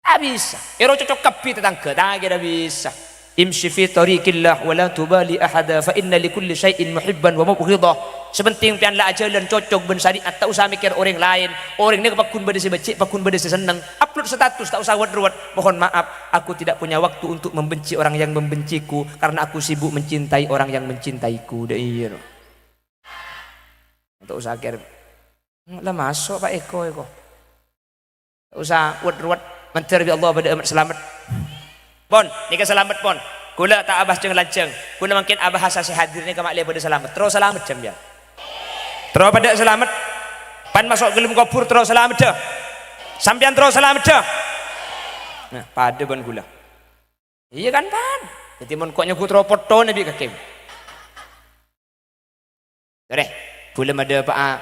ta' bisa. Èro cocok kabbhi tatangghâ, ta' kèra bisa. Imshi fi tariqillah wa la tubali ahada, fa inna li kulli syai'in muhibban wa mubghidah. Sè pentèng sampèyan la ajhâlân cocok bân syariat, ta' osa mèkkèr orèng laèn. Orèng nè pagghun bâdâ sè bâji', pagghun bâdâ sè senneng. Upload status, ta' osa wet-ruwet. Mohon maaf, aku tidak punya waktu untuk membenci orang yang membenciku, karena aku sibuk mencintai orang yang mencintaiku. Dâ' iyâ, no. Ta' osa kèr-, la maso' Pak Eko, Eko. Ta' osa wet-ruwet, mandhâr bi' Allah padâ amat salamet. Pon, nèka salamet, pon. Kaulâ ta' abahas jhâng-lanjhâng. Kaulâ mangkèn abahasa sè hadir nèka ma' lè padâ salamet. Terro salamet, jhân, ya. Terro padâ salamet. Pan maso' ghâlem kobhur terro salamet, dâ. Sampèyan terro salamet, dâ. Nah, padâ bân kaulâ. Iyâ, kan, pan? Dhâddhi, mon ko' nyobu terro potona bi' kakè. Torè, kaulâ madhâpa'a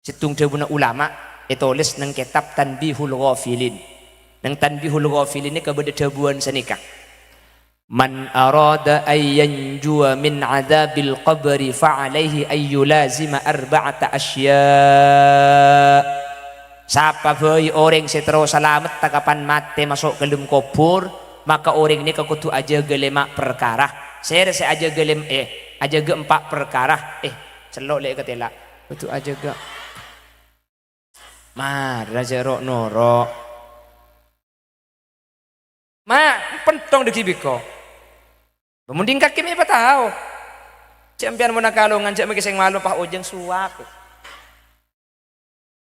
sèttong dhâbuna ulama, ètolès neng kètab Tanbihul Ghafilin. Neng Tanbihul Ghafilin nèka bâdâ dhâbuwân sanèka, "Man arada an yanjuwa min adzabil qabri fa alaihi an yulazima arba'ata asya." Sapa bhâi orèng sè terro salametta kapan matè maso' ka dâlem kobhur, maka orèng nèka kodhu ajâgâ lèma' parkara. Sèra sè ajâgâ lèm-, eh, ajâgâ empa' parkara. Eh, cello' lè' katèla'. Kodhu ajâgâ. Mara jhâ' ro'-noro'. Ma', pentong dâggi' biko. Bâ mon dingkakè mè' patao. Jhâ' sampèyan mon akalongan, jhâ' makè sèng malo pas ojhân sowak.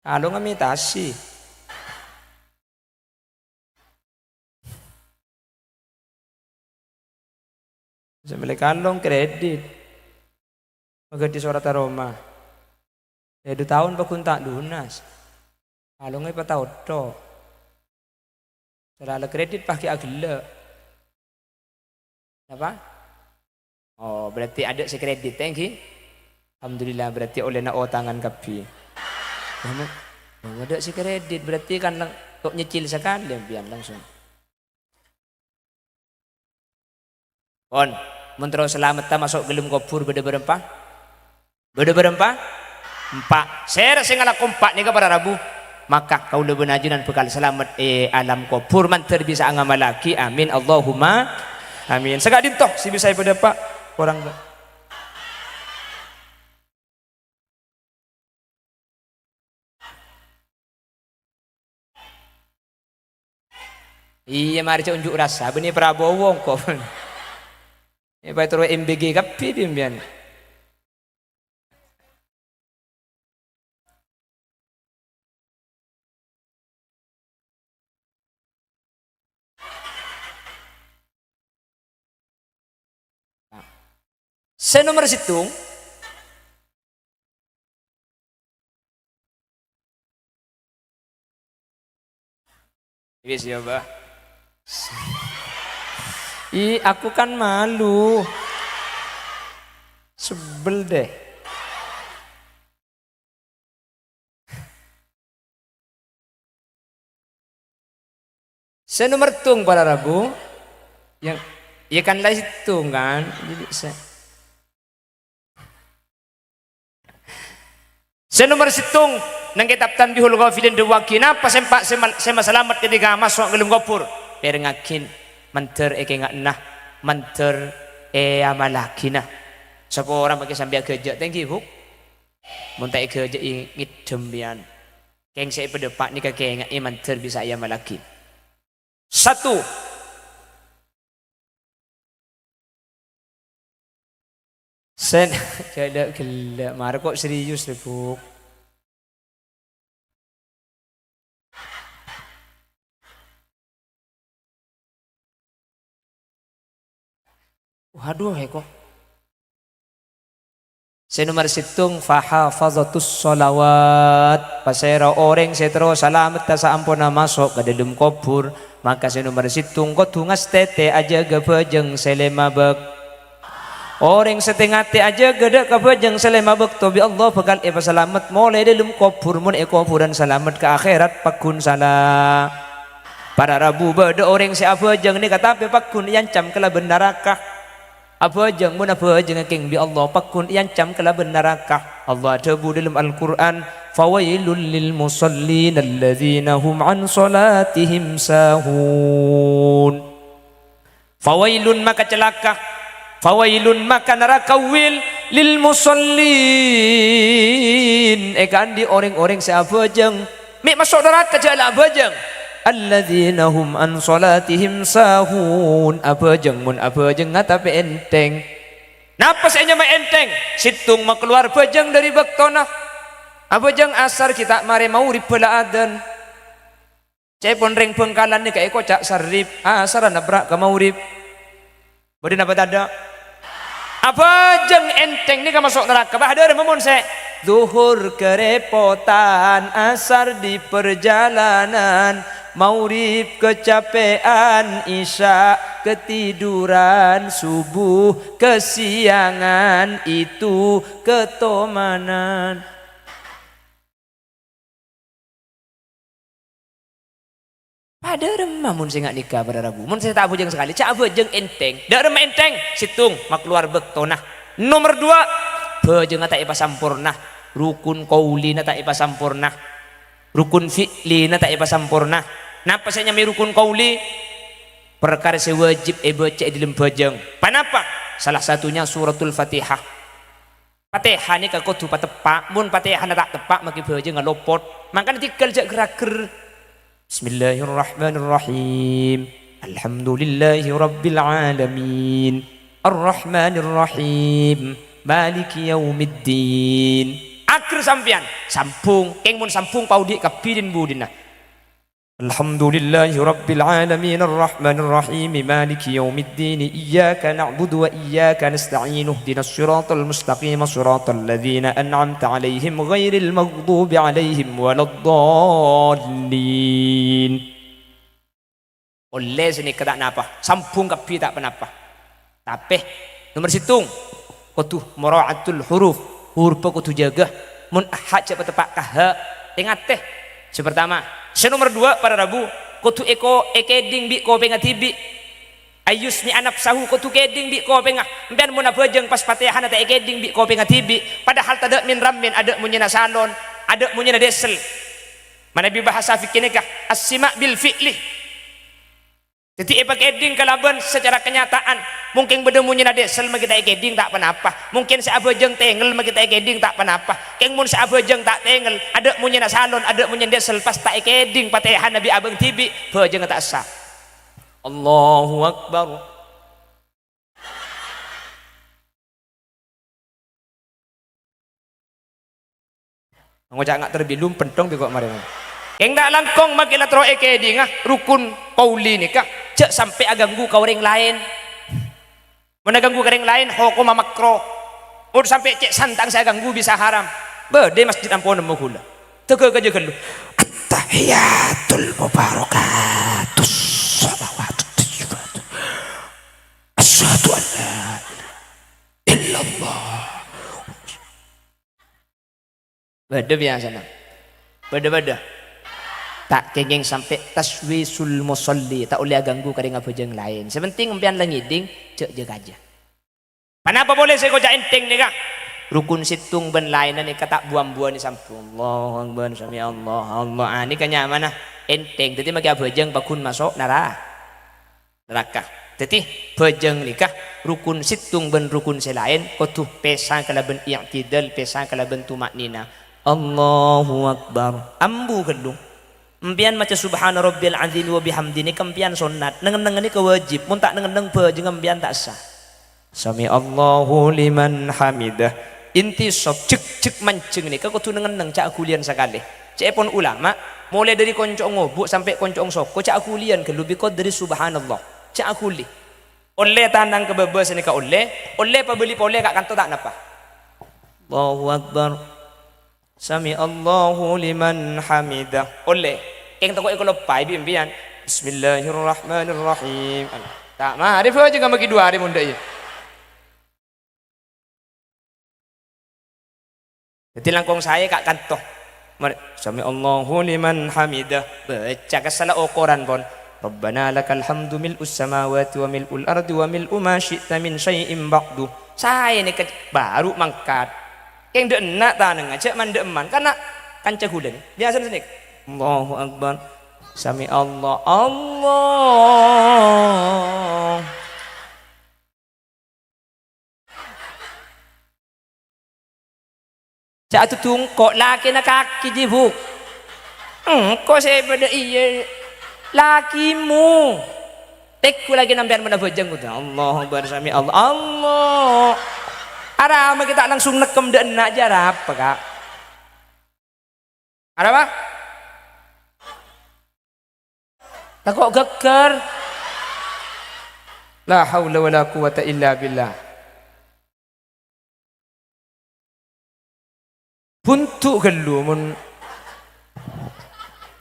Kalongan mè' tasi. Sè mellè kalong kredit. Maghâdhi sorat aroma. È, du taon pagghun ta' lunas. Kalongnga èpataottho. Sè la kredit pas ghi' aghellâ'. Napa? Oh, berarti adâ' sè kredit, ènggi? Alhamdulillah, berarti ollèna otangan kabbhi. Lah, ma-, ma-, adâ' sè kredit, berarti kan lang-, kok nyicil sakalè sampèyan langsung. Pon, mon terro salametta maso' ghâlem kobhur bâdâ bârâmpa? Bâdâ bârâmpa? Empa'. Sèra sè ngalako empa' nèka para rabu? Maka kaulâ bân ajunan bhâkal salamet è alam kobhur, mandhâr bisa'a ngamallaghi. Amin, Allahumma amin. Saka'dinto sè bisa èpadâpa', korang. Iyâ, marè jhâ' unjuk rasa, bânnè Prabowo engko'. Èpatoro' M B G kabbhi bi' sampèyan. Sè nomer sèttong. Wis ya, Bah. Ih, aku kan malu. Sebel deh. Sè nomer sèttong para rabu, yang, ya kan la sèttong kan. Jadi sè, sè nomer sèttong, neng kitab Tanbihul Ghafilin dhâbuwaghi, napa sè empa' sè mal-, sè masalamet ketika maso' ka dâlem kobhur? Pèrengngaghi, mandhâr èkènga'na, mandhâr èamallaghinah. Sapa ora makè sampèyan ghâjâ' tèngghi, Bu'? Mon ta' èghâjâ'i ngèddhâm pèyan. Kèng sè èpadâpa' nèka kènga'è mandhâr bisa èamallaghi. Satu. Sen, gellâ'-gellâ', mara kok serius, Rebuk? Waduh, èko. Sè nomer sèttong, fahafazatus sholawat. Pasèra orèng sè terro salametta saamponna maso' ka dâlem kobhur, maka sè nomer sèttong kodhu ngastètè ajâgâ bhâjâng sè lèma bâk-, orèng sè tè-ngatè ajâgâ dâ' ka bhâjâng sè lèma bâkto bi' Allah bhâkal èpasalamet molaè dâlem kobhur, mon è kobhurân salamet ka akhèrat pagghun sala. Para rabu bâdâ orèng sè abhâjâng nèka tapè pagghun èancam kalabân naraka. Abhâjâng, mon abhâjângnga kèng bi' Allah, pagghun èancam kalabân naraka. Allah adhâbu dâlem Al-Qur'an, "Fawailul lil musallin alladzina hum an shalatihim sahun." Fawailun, maka calaka. Fawailun, maka naraka wil, lil musallin, èkaandi' orèng-orèng sè abhâjâng. Mè' maso' naraka jhâ' la abhâjâng. Alladzina hum an shalatihim sahun. Abhâjâng, mon abhâjângnga tapè ènthèng. Napa sè ènyama ènthèng? Sèttong makalowar bhâjâng dâri bâktona. Abhâjâng asar ghi' ta' marè magrib bhâlâ adzan. Ca'èpon rèng Bhângkalan nèka èkoca' sarrif, asarra nabrak ka magrib. Bâdâ napa tadâ'? Abhâjâng ènthèng nèka maso' naraka. Bâ, dhâremma mon sè dhuhur karèpotan, asar di perjalanan, magrib kacapè'an, isya ketiduran, subuh kesiangan, itu ketomanan. Padâ remma mon sè nga' nèka para rabu. Mon sè ta' abhâjâng sakalè, jhâ' abhâjâng ènthèng. Dâ' remma ènthèng, sèttong, makalowar bâktona. Nomer duwâ', bhâjângnga ta' èpasamporna. Rukun qaulina ta' èpasamporna. Rukun fi'lina ta' èpasamporna. Napa sè nyamaè rukun qauli? Parkara sè wâjib èbâca è dâlem bhâjâng. Panapa? Salah satunya Suratul Fatihah. Fatihah nèka kodhu pateppa', mon Fatihahna ta' teppa' makè bhâjângnga lopot. Mangkana tèngghâl jhâ' ghâr-aghâr. Bismillahirrahmanirrahim. Alhamdulillahirabbil alamin. Arrahmanirrahim. Maliki yaumiddin. Aghâr sampèyan, sambhung, kèng mon sambhung paodi' kabbhi dhin-budhina. Alhamdulillahirabbil alamin, arrahmanirrahim, maliki yaumiddin, iyyaka na'budu wa iyyaka nasta'in, ihdinas siratal mustaqim, siratal ladzina an'amta 'alaihim ghairil maghdubi 'alaihim waladdallin. Ollè sè nèka ta' napa, sambhung kabbhi ta' ponapa. Tapè, nomer sèttong, kodhu mura'atul huruf, hurubbhâ kodhu jâgâ. Mon ha jhâ' pateppa' ka ha, tè-ngatè. Sè partama. Sè nomer duwâ', para rabu, kodhu èko-, èkèdhing bi' kopèngnga dhibi'. Ayyusmi'a nafsahu, kodhu kèdhing bi' kopèngnga. Sampèyan mon abhâjâng pas Fatihahna ta' èkèdhing bi' kopèngnga dhibi', padahal tadâ' min-rammin, adâ' monyèna salon, adâ' monyèna dèsel. Manabi bahasa fikih nèka, as-sima' bil fi'li. Dhâddhi èpakèdhing kalabân sacara kenyataan. Mungkin bâdâ monyèna dèsel makè ta' èkèdhing ta' ponapa. Mungkin sè abhâjâng tèngèl makè ta' èkèdhing ta' ponapa. Kèng mon sè abhâjâng ta' tèngèl, adâ' monyèna salon, adâ' monyèna dèsel, pas ta' èkèdhing Fatihahna bi' abâng dhibi', bhâjângnga ta' sah. Allahu Akbar. Ngoca' nga' terbi lumpen tong bi' ko' marè. Kèng ta' langkong makè la terro èkèdhinga rukun qauli nèka, jhâ' sampè' aghânggu ka orèng laèn. Mon èganggu ka rèng laèn, hokomma makro. Mon sampè' cè' santang sè èganggu bisa haram. Bâdâ è masjid ampon nemmo ghulâ. Tèghâ kajâ ghâllu. Attahiyatul mubarakatus shalawatut thayyibatut. Asyhadu an la ilaha illallah. Bâdâ biyasana. Bâdâ-bâdâ. Ta' kèngèng sampè' taswisul musalli, ta' ollè aganggu ka rèng abhâjâng laèn. Sè pentèng empèyan la ngèdhing, jhâ' jâ-kajâ. Ponapa polè sè èkoca' ènthèng nèka? Rukun sèttong bân laènna nèka ta' bu-ambuwân èsambhung. Allahu Akbar, sami Allah, Allah. Ah, nèka nyamana ènthèng. Dhâddhi makè abhâjâng pagghun maso' nara-, naraka. Dhâddhi, bhâjâng nèka rukun sèttong bân rukun sè laèn kodhu pèsa kalabân i'tidal, pèsa kalabân tuma'ninah. Allahu Akbar. Ambu ghâllu. Empèyan maca subhana rabbiyal azim wa bihamdi nèka empèyan sonnat. Neng-enneng nèka wajib. Mon ta' neng-enneng bhâjângnga empèyan ta' sah. Sami Allahu liman hamidah. Inti sop jhek-jhek manjheng nèka kodhu neng-enneng jhâ' aghuliyân sakalè. Ca'èpon ulama, molaè dhâri konco'na ngobu' sampè' konco'na soko jhâ' aghuliyân ghâllu bi' kodâri subhanallah. Jhâ' aghuli. Ollè tanang ka bâbâ sanèka ollè, ollè pabâli polè ka' kanto ta' napa. Allahu Akbar. Sami Allahu liman hamidah. Ollè. Kèng tako' èkaloppaè bi' empèyan. Bismillahirrahmanirrahim. Ta' marè bhâjângnga maghi duwâ arè mon dâ' iyâ. Dhâddhi langkong saè ka' kanto. Mar-, sami Allahu liman hamidah. Baca kassa' la okoran pon. Rabbana lakal hamdu mil'us samawati wa mil'ul ardi wa mil'u ma syi'ta min syai'in ba'du. Saè nèka bhuru mangkat. Kèng dâ' enna' tanengnga, jhâ' man-dâ'emman. Karna kanca ghulâ nè, biyasana sanèka. Allahu Akbar. Sami Allah. Allah. Jhâ' adudhu engko', lakèna kakè jiyâ, Bu'. Engko' sè bâdâ iyâ, lakèmu. Tèghu lakèna empèyan mon abhâjâng, Bu'. Allahu Akbar, sami Allah. Allah. Arapa ghi' ta' langsung nekkem dâ' enna' jiyâ arapa, Ka'? Arapa? Tako' ghâggâr. La haula wala quwwata illa billah. Buntu' ghâllu mon.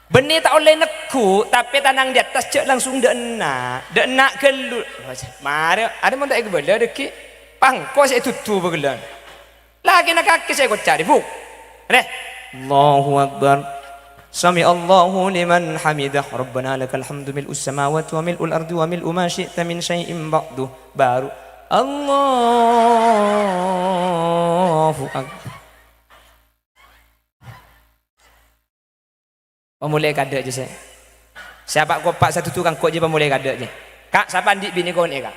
Bânnè ta' ollè neggu', tapè tanang di attas jhâ' langsung dâ' enna'. Dâ' enna' ghâllu. Marè, arè mon ta' èkabâlâ dhâggi'. Pangko sè èdudhu bâgellân. Lakèna kakè sè èkoca' rè, Bu'. Rè. Allahu Akbar. Sami Allahu liman hamidah. Rabbana lakal hamdu mil'us samawati wa mil'ul ardi wa mil'u ma syi'ta min syai'in ba'du. Bhuru. Allahu Akbar. Pamolè kadâ' jiyâ, sè. Sapa kopa' sadudhu kangko' jiyâ pamolè kadâ' jiyâ. Ka', sapa andi' binè konè, Ka'?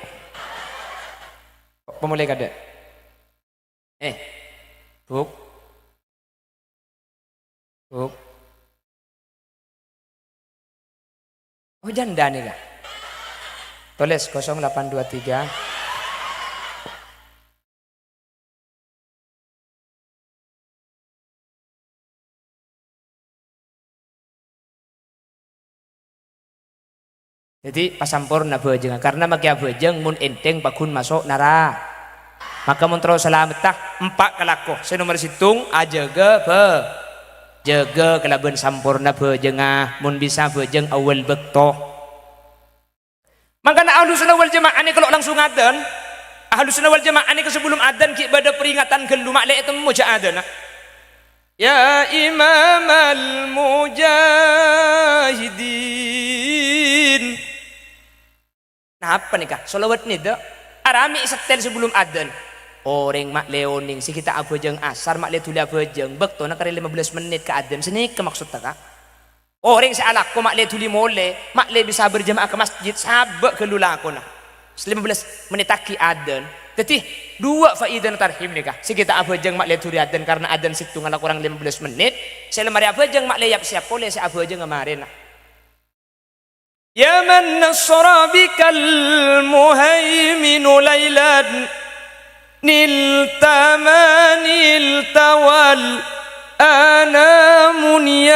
Pamolè kadâ'. Eh. Bu'. Bu'. Oh, janda nèka. Tolès kosong delapan dua tiga. Dhâddhi, pasamporna bhâjângnga, karna makè abhâjâng mon ènthèng pagghun maso' nara-, maka mon terro salametta, empa' kalako. Sè nomer sèttong, ajâgâ bhâ-, jâgâ kalabân samporna bhâjângnga, mon bisa bhâjâng awwal bâkto. Mangkana Ahlus Sunnah wal Jamaah nèka lo' langsung adzan. Ahlus Sunnah wal Jamaah nèka sabellum adzan ghi' bâdâ peringatan ghâllu, ma'lè ètemmo jhâ' adzanna. Ya Imamal Mujahidin. Napa nèka? Shalawat nèdâ. Arèya mè' setel sabellum adzan. Orèng ma'lè onèng sè ghi' ta' abhâjâng asar, ma'lè dhuli abhâjâng. Bâktona karè lèma bellâs mennit ka adzan. Sanèka maksodda, Ka'. Orèng sè alako ma'lè dhuli molè, ma'lè bisa berjamaah ka masjid, sabâ' ghâllu lakona. Lèma bellâs mennitaghi adzan. Dhâddhi, duwâ' faidana tarhim nèka. Sè ghi' ta' abhâjâng ma'lè dhuli adzan karna adzan sèttonga la korang lèma bellâs mennit. Sè la marè abhâjâng ma'lè yap-sèyap polè sè abhâjângnga marèna. Ya man nasara bikal muhaiminu lailan. Nilta ma nilta wal anamu niyamu.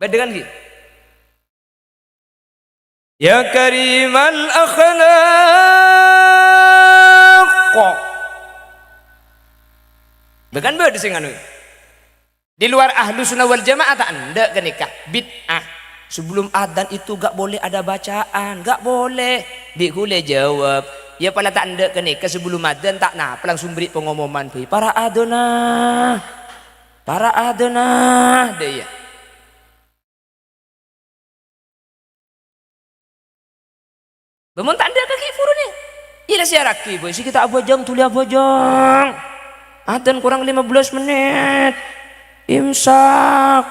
Bâdângan ghi? Ya karimal akhlaq. Bahkan bâdâ sè nganu. Di luar Ahlussunnah wal Jamaah ta' endâ' ghânèka, bid'ah. Sebelum adzan itu gak boleh ada bacaan, gak boleh. Bi' ghulâ jawab, "Ya, pala ta' endâ' ghânèka, sebelum adzan ta' napa langsung beri pengumuman, 'Para adona, para adona,'" dâ' iyâ. Bâ, mon ta' endâ' kakè buru nè. Iyâ la sèyarraghi, bâ, sè ghi' ta' abhâjâng, dhuli abhâjâng. Adzan korang lima belas menit. Imsak.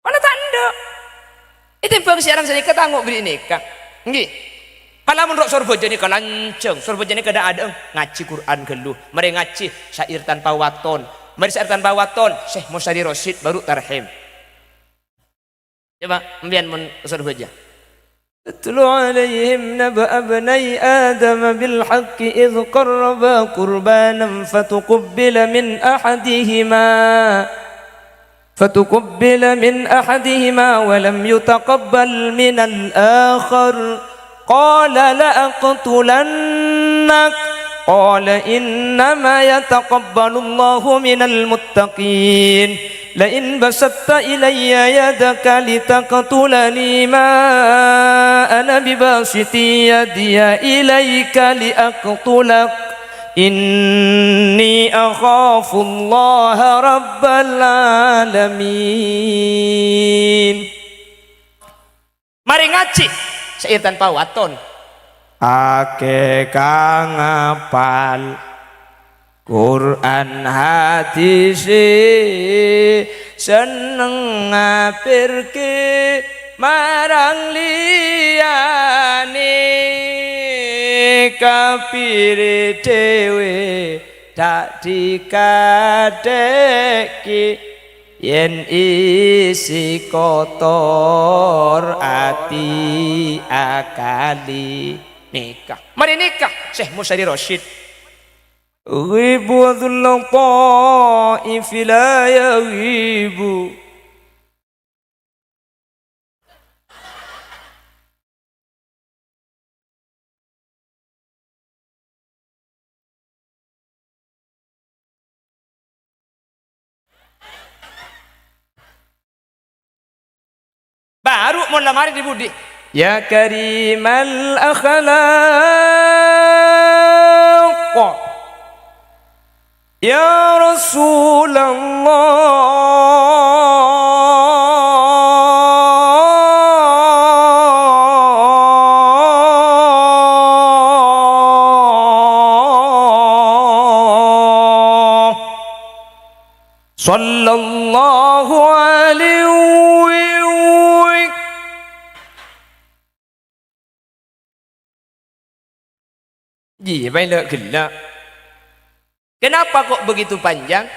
Pala ta' endâ'. Ètèmbhâng sèyaran sanèka ta' ngo' bâri' nèka. Ènggi. Kala mon ro' Sorbhâjâ nèka lanjhâng. Sorbhâjâ nèka dâ'-adâ'eng ngajhi Qur'an ghâllu. Marè ngajhi syair tanpa waton. Marè syair tanpa waton, Syekh Mosari Rosyid bhuru tarhim. Coba, empèyan mon Sorbhâjâ. "Atlu 'alaihim naba'a ibnai Adama bil haqqi idh qarraba qurbanan fatuqubila min ahadihima, fatuqubila min ahadihima wa lam yutaqabbal minal akhar." Qala, "La'aqtulannak." Qala, "Innama yataqabbalullahu minal muttaqin. La'in basatta ilayya yadaka litaqtulani ma ana bibasitin yadiya ilaika liaqtulak. Inni akhafullaha rabbal alamin." Marè ngajhi syair tanpa waton. Akè ka ngapal Qur'an hadis, senneng ngabherraghi marang liyane, kabiri dhewe ta' dikathekki. Yen isi kotor ati akali nikah. Mari nikah, Syekh Mosari Rosyid. Ghibu wa dhullu taifi la yaghibu. Baru mon la marè dhi-budhi. Ya karimal akhlaq. Ya Rasulullah. Sallallahu alaihi. Iyâ, paèlo' ghellâ'. Kenapa kok begitu panjang?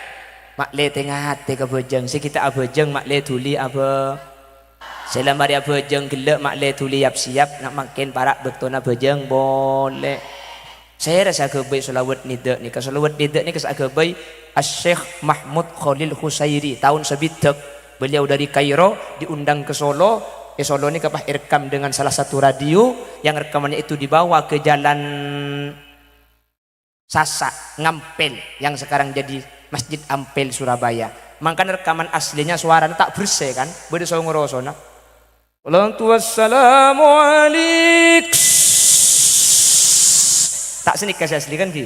Ma'lè tè-ngatè ka bhâjâng, sè ghi' ta' abhâjâng ma'lè dhuli abhâ-, sè la marè abhâjâng ghellâ' ma'lè dhuli yap-siyap, na' mangkèn para' bâktona bhâjâng polè. Sèra sè aghâbây shalawat nida' nèka? Shalawat nida' nèka sè aghâbây Asy-Syaikh Mahmud Khalil Khusairi, taon sabidhâk. Beliau dari Kairo, diundang ke Solo. È Solo nèka pas èrekkam dengan salah satu radio, yang rekamannya itu dibawa ke Jalan Sasak, Ngampel, yang sekarang jadi Masjid Ampel Surabaya. Mangkana rekaman aslinya suarana ta' bersè, kan? Bâdâ songo-rosona. Salatu wassalamu alaik. Ta' sanèka sè asli, kan, ghi?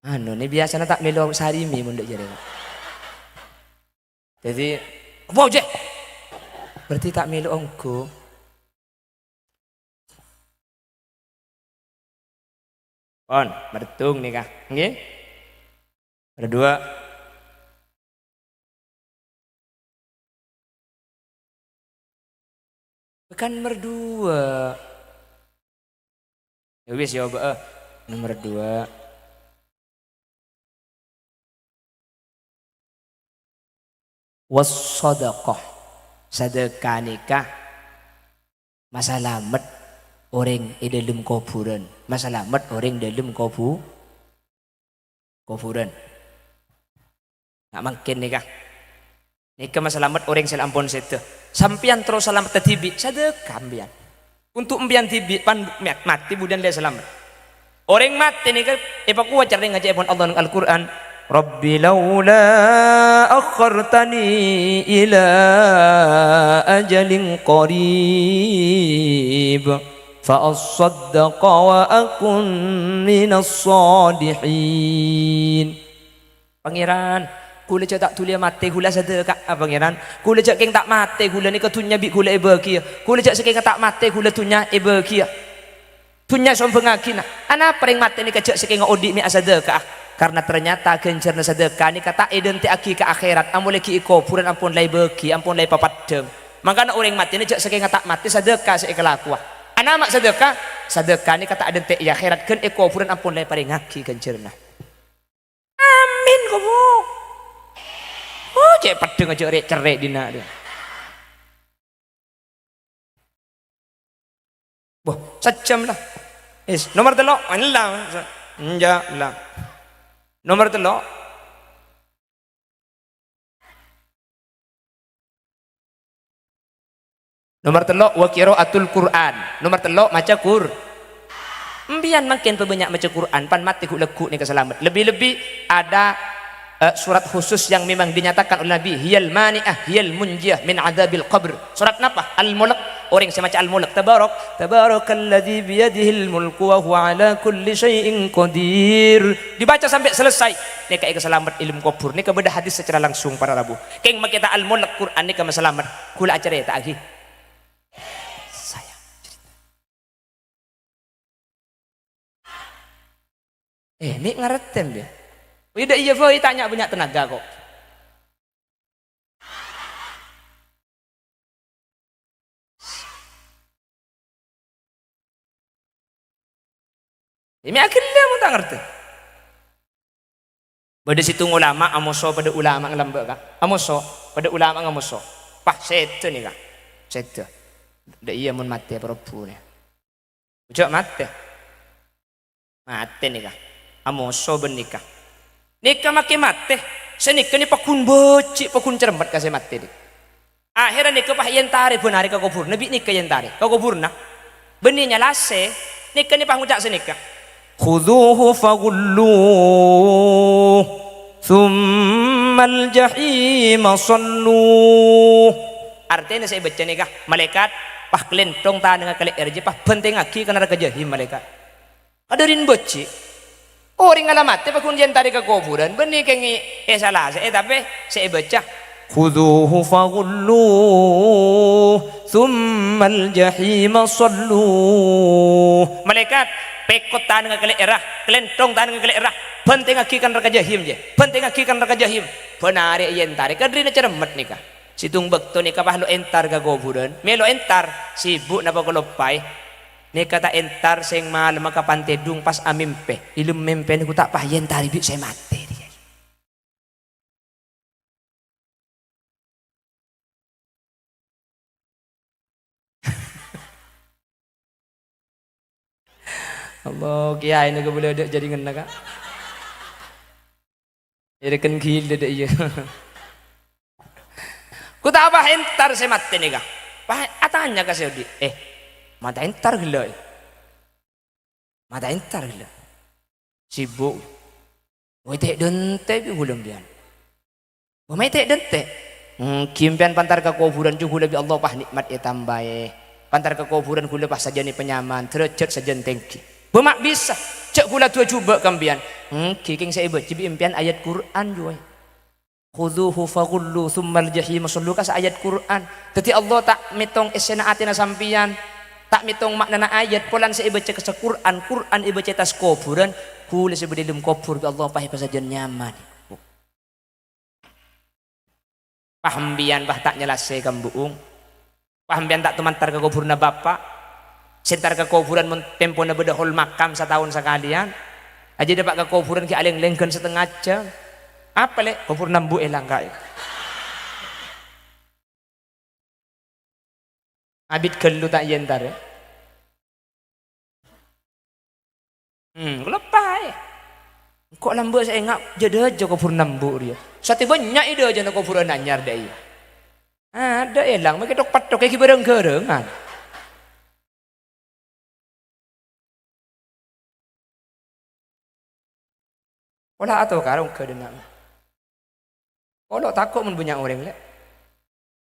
Anu, nè biyasana ta' mèlo sarimi mon dâ' jârèya. Dhâddhi, apa, Jè? Berarti ta' mèlo ongghu. Pon, merdung nèka, ngghi? Berdua. Bukan berdua. Ya wis, ya, Mbak, eh. Nomor dua. Wassadaqah. Sadhâka nèka masalamet orèng è dhâlem kobhurân. Masalamet orèng dhâlem kobu-, kobhurân. Na' mangkèn nèka. Nèka masalamet orèng sè ampon sèdhâ. Sampèyan terro salamet dhibi', sadhâka sampèyan. Untuk sampèyan dhibi', pan ma-, matè budiyân la salamet. Orèng matè nèka èpakowat carèng ngajhâ' èpon Allah neng Al-Qur'an, "Rabbi laula akhartani ila ajalin qarib, fa assaddaqa wa akun minas salihin." Pangèran, ghulâ jhâ' ta' dhuliyâ matè ghulâ sadhâka'a, Pangèran. Ghulâ jhâ' kèng ta' matè ghulâ nèka dhunnya bi' ghulâ èbâghiyâ. Ghulâ jhâ' sakènga ta' matè ghulâ dhunnya èbâghiyâ. Dhunnya èsombhângngaghi, na. Anapa orèng matè nèka jhâ' sakènga odi' mè' asadhâka'a? Karna ternyata ghânjhârânna sadhâka nèka ta' èdhântè'aghi ka akhèrat, amolè ghi' è kobhurân ampon la èbâghi, ampon la èpapeddhâng. Mangkana orèng matè nèka jhâ' sakènga ta' matè sadhâka sè èkalakowa. Anama sadhâka? Sadhâka nèka ta' èdhântè' è akhèrat, ghân è kobhurân ampon la èparèngngaghi ghânjhârânna. Amin, komo. Oh, cè' peddhâng ajâ rè'-cerrè' dinna', dhu. Boh, sajjhâm la. Is, nomer tello', enla, enja' la. Nomer tello'. Nomer tello', wa qiraatul Qur'an. Nomer tello', maca Qur-, Empèyan mangkèn pabânnya' maca Qur'an, pan matè ghu'-lagghu' nèka salamet. Lebbi-lebbi ada, eh, surat khusus yang memang dinyatakan oleh Nabi, "Hiyal mani'ah, hiyal munjiyah min adzabil qabr." Surat napa? Al-Mulk. Orèng sè maca Al-Mulk, tabarak, "Tabarakalladzi biyadihil mulku wa huwa ala kulli syai'in qadir." Dibaca sampè' selesai, nèka èkasalamet è alam kobhur. Nèka bâdâ hadis secara langsung, para rabu. Kèng makè ta' Al-Mulk, Qur'an nèka masalamet. Ghulâ acarèta'aghi. Saya cerita. Eh, mè' ngartè, Mbè? Wi, dâ' iyâ bhâi, ta' nya-, bânnya' tenaga, kok. Iyâ, mè' aghellâ' mon ta' ngartè. Bâdâ sèttong ulama amoso padâ ulama ngalambâ', Ka'. Amoso, padâ ulama ngamoso. Pas sèdhâ nèka. Sèdhâ. Dâ' iyâ mon matè parabbu nè. Jhâ' matè. Matè nèka. Amoso bân nèka. Nèka makè matè. Sè nèka nè paggun bâji', paggun cermet ka sè matè nè. Akhèrra nèka pas èentarè bân arè ka kobhurna, bi' nèka èentarè ka kobhurna. Bânnè nyalasè, nèka nè pas ngoca' sanèka, "Khudzuhu faghulluh, tsummal jahima shalluh." Artèna sè èbâca nèka, "Malaèkat, pas kalènthong tanangnga ka lè'èrra jiyâ, pas bhântèngngaghi ka naraka jahim, Malaèkat." Kadhârin bâji'. Orèng la matè paggun èentarè ka kobhurân, bânnè kèngèng èsalasè, tapè sè èbâca, "Khudzuhu faghulluh, tsummal jahima shalluh." Malaèkat, pèkot tanangnga ka lè'èrra, kalènthong tanangnga ka lè'èrra, bhântèngngaghi ka naraka jahim, jiyâ. Bhântèngngaghi ka naraka jahim. Bân arè èentarè, kadhârinna cermet nèka. Sèttong bâkto nèka pas lo' èntar ka kobhurân, mè' lo' èntar, sibuk napa kaloppaè. Nèka ta' èntar sèng malemma ka Pantèdung pas amèmpè. È dâlem mèmpèna ghu ta' pas èentarè bi' sè matè, dhiyâ. Allah, kèyaè nèka bâlâdâ' jhâringanna, Ka'. Èrèken ghilâ dâ' iyâ. Ghu ta' pas èntar sè matè nèka. Pas atanya ka sè odi', "Eh, ma' ta' èntar ghellâ', eh? Ma' ta' èntar ghellâ'?" Sibuk. Wè, ta' dântè' bi' ghulâ empèyan. Bâ ma' ta' dântè'? Èngghi empèyan pas èntar ka kobhurân jiyâ ghulâ bi' Allah pas nè'mat ètambâi. Pas èntar ka kobhurân ghulâ pas sajân èpanyaman, dârâjhât sajân tèngghi. Bâ ma' bisa, jhâ' ghulâ du'a jhubâ' ka empèyan. Èngghi kèng sè èbâca bi' empèyan ayat Qur'an jiyâ. "Khudzuhu faghullu tsummal jahima shalluh," ka sè ayat Qur'an. Dâddhi Allah ta' mètong èssèna atèna sampèyan, ta' mètong ma'nana ayat, polana sè èbâca ka sè Qur'an, Qur'an èbâca è attas kobhurân, ghulâ sè bâdâ è dâlem kobhur bi' Allah pas èpasajân nyaman. Pas empèyan pas ta' nyalasè ka embu'eng. Pas empèyan ta' toman èntar ka kobhurna bapa'. Sè èntar ka kobhurân mon tempona bâdâ hol makam sataon sakalèyan. Ajjhâ dâpa' ka kobhurân ghi' alèng-lèngghân satengnga jhâm. Apa, Lè'? Kobhurna embu' èlang, Ka'. Abit ghâllu ta' èentarè. Hmm, kaloppaè. Ko' lambâ' sè enga' jâ-dâjâ kobhurânna embu' rèya. Satèya bânnya' è dâjâna kobhurân anyar dâ' iyâ. Adâ' èlang, makè thok-petthok ghi' bhârâng-ghârângan. Pola atokar ongghâ dhinna'. Polo tako' mon bânnya' orèng, Lè'.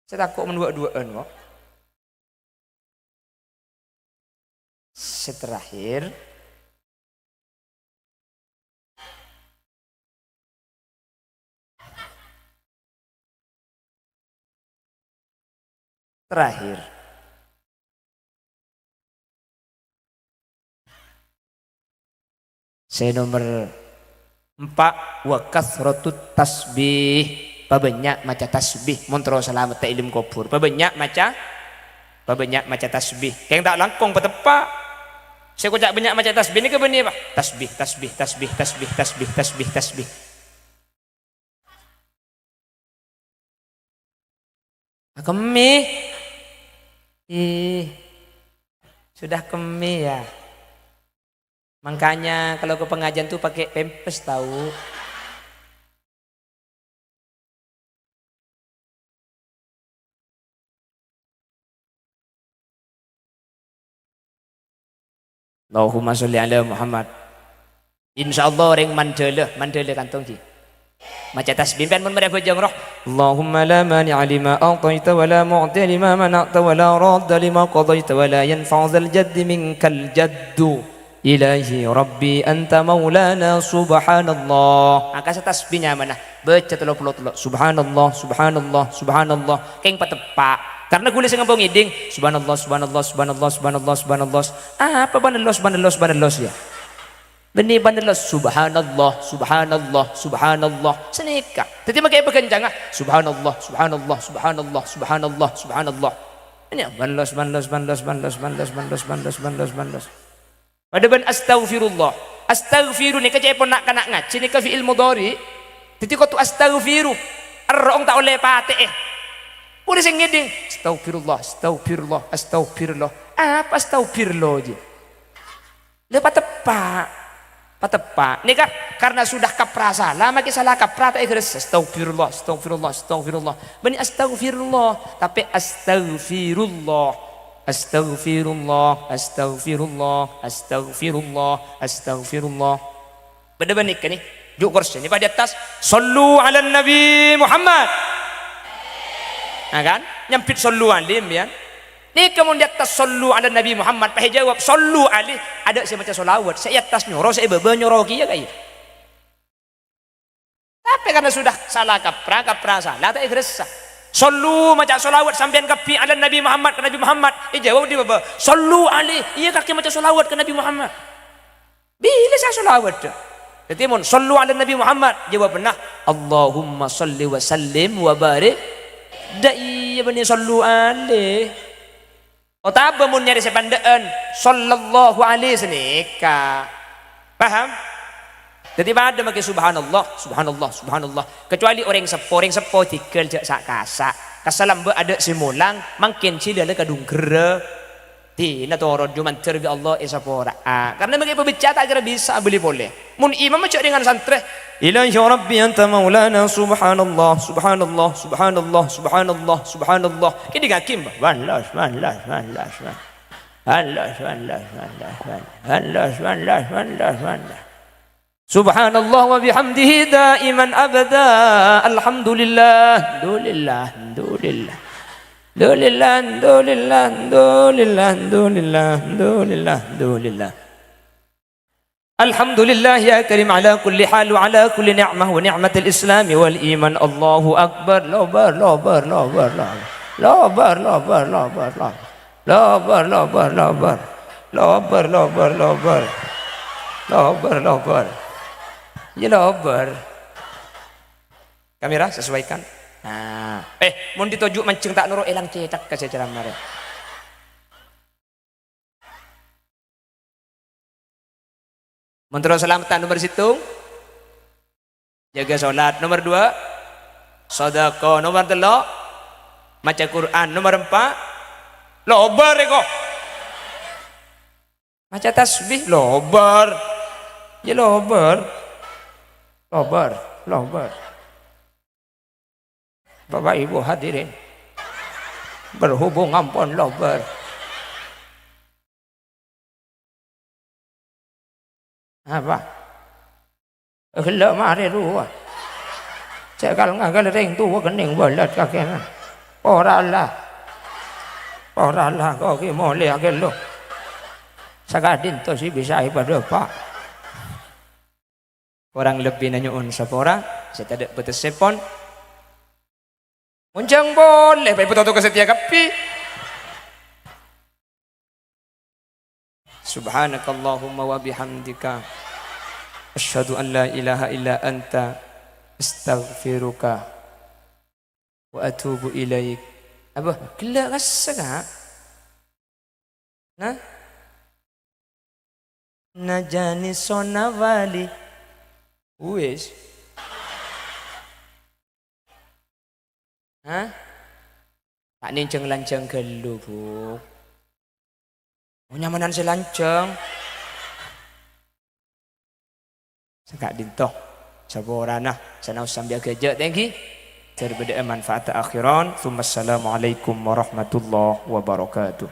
Sè tako' mon wâ'-duwâ'ân, ko'. Sè terakhir. Terakhir. Sè nomer empa', wa katsratut tasbih. Pabânnya' maca tasbih, mon terro salamet è alam kobhur. Pabânnya' maca, pabânnya' maca tasbih. Kèng ta' langkong pateppa'. Sè koca' bânnya' maca tasbih nèka bânnè, Pa'? Tasbih, tasbih, tasbih, tasbih, tasbih, tasbih, tasbih. Akemmè. Ih, sudah kemmè ya. Makanya kalau ke pengajian tuh pakai pempes tahu. Allahumma sholli ala Muhammad. Insyaallah orèng Mandala, Mandala kantong, Ji. Maca tasbih, sampèyan mon marè abhâjâng roh. Allahumma la mani'a lima a'taita wa la mu'tiya lima mana'ta wa la radda lima qadaita wa la yanfa'u dzal jaddi minkal jaddu. Ilahi Rabbi anta maulana, subhanallah. Maka sè tasbih nyamana. Baca tello polo tello'. Subhanallah, subhanallah, subhanallah. Kèng pateppa'. Karena ghulâ sè ngampong ngèdhing. Subhanallah, subhanallah, subhanallah, subhanallah, subhanallah. Apa subhanallah, subhanallah, subhanallah ya? Bânnè subhanallah, subhanallah, subhanallah. Sanèka. Dhâddhi makè paghâncanga. Subhanallah, subhanallah, subhanallah, subhanallah, subhanallah. Ini subhanallah, subhanallah, subhanallah. Padâ bân astaghfirullah. Astaghfiru nèka ca'èpon na'-kana' ngajhi nèka fi'il mudhari'. Dhâddhi kodhu astaghfiru. Èrrong ta' ollè patè'è. Polè sè ngèdhing, "Astaghfirullah, astaghfirullah, astaghfirullah." Apa astaghfirullah, Ji? Lha pateppa'. Pateppa'. Nèka karena sudah kaprah sala, makè sala kaprah ta' èghâressa. Astaghfirullah, astaghfirullah, astaghfirullah. Bânnè astaghfirullah, tapè astaghfirullah. Astaghfirullah, astaghfirullah, astaghfirullah, astaghfirullah. Bâdâ bân nèka nè, jhu' korsè nè, pas è attas, "Shallu 'alan Nabi Muhammad." Nah, kan? Nyambit "Shallu 'alaihi" sampèyan. Nèka mon è attas, "Shallu 'alan Nabi Muhammad", pas èjâwâb, "Shallu 'alaihi", adâ' sè maca shalawat, sè è attas nyoro, sè è bâbâ nyoro kèya, kaya. Tapè karena sudah sala kaprah, kaprah sala, ta' èghâressa. "Shallu", maca shalawat sampèyan kabbhi, "'alan Nabi Muhammad", ka Nabi Muhammad. Èjâwâb è bâbâ, "Shallu 'alaihi", iyâ kakè maca shalawat ka Nabi Muhammad. Bilâ sè ashalawat, dhâ? Dhâddhi, mon "Shallu 'alan Nabi Muhammad", jâwâbânna, "Allahumma shalli wa sallim wa barik." Dhâ' iyâ bânnè "Shallu 'alaihi". Otabâ mon nyarè sè pandâ'ân, "Shallallahu 'alaihi" sanèka. Paham? Dhâddhi, padâ makè "Subhanallah, subhanallah, subhanallah." Kecuali orèng seppo, orèng seppo tèghâl jhâ' sa'-kasa'. Kassa' lambâ' adâ' sè molang, mangkèn jhilâna kadhungghârrâ. Dina toron jhu' mandhâr bi' Allah èsapora'a. Karna makè pabâca ta' kèra bisa abâli polè. Mon imam jhâ' rèngan santrè, "Ilahi Rabbi anta maulana, subhanallah, subhanallah, subhanallah, subhanallah, subhanallah." Kèdhingngaghi, Mbah. Wallah, wallah, wallah, wallah. Wallah, wallah, wallah, wallah. Wallah, wallah, wallah, wallah. Subhanallah wa bihamdihi daiman abada. Alhamdulillah, alhamdulillah, alhamdulillah. Alhamdulillah, alhamdulillah, alhamdulillah, alhamdulillah, alhamdulillah, alhamdulillah. Alhamdulillah ya karim ala kulli hal wa ala kulli ni'mah wa ni'matil islami wal iman. Allahu akbar. Lobar, lobar, lobar, lobar. Lobar, lobar, lobar, lobar. Lobar, lobar, lobar. Lobar, lobar, lobar. Lobar, lobar. Iyâ, lobar. Kamera sesuaikan. Nah, eh, mon ditoju' manjheng ta' noro' èlang cètak ka sè ceramah rè. Mon terro salameddhân, nomer sèttong, jâgâ sholat. Nomer duwâ', sodako. Nomer tello', maca Qur'an. Nomer empa', lobar èko. Maca tasbih, lobar. Iyâ, lobar. Lobâr, lobâr. Bapak Ibu hadirin, berhubung ampon lobâr. Apa? Ghellâ' marè rowa. Cè' kal-ngagal rèng towa kennèng bâlât kakèna. Ora la. Ora la, engko' ghi' molèya ghâllu. Sakadinto sè bisa èpadâpa'. Korang lebbina nyo'on sapora, sè tadâ' bâtessèpon. Monjhâng polè, Pak Ibu, toto ka satèya kabbhi. Subhanakallahumma wa bihamdika. Asyhadu an la ilaha illa anta. Astaghfiruka wa atubu ilaik. Apa? Ghellâ' kassa', Ka'? Nah? Najani sona wali. Wis. Hah? Ta' nènjhâng-lanjhâng ghâllu, Bu. Oh, nyamanan sè lanjhâng. Sakadinto. Saporana. Sanaos sambi aghâjâ' tèngghi. Jhâr bâdâ'â manfaat akhiran. Tsumma assalamualaikum warahmatullahi wabarakatuh.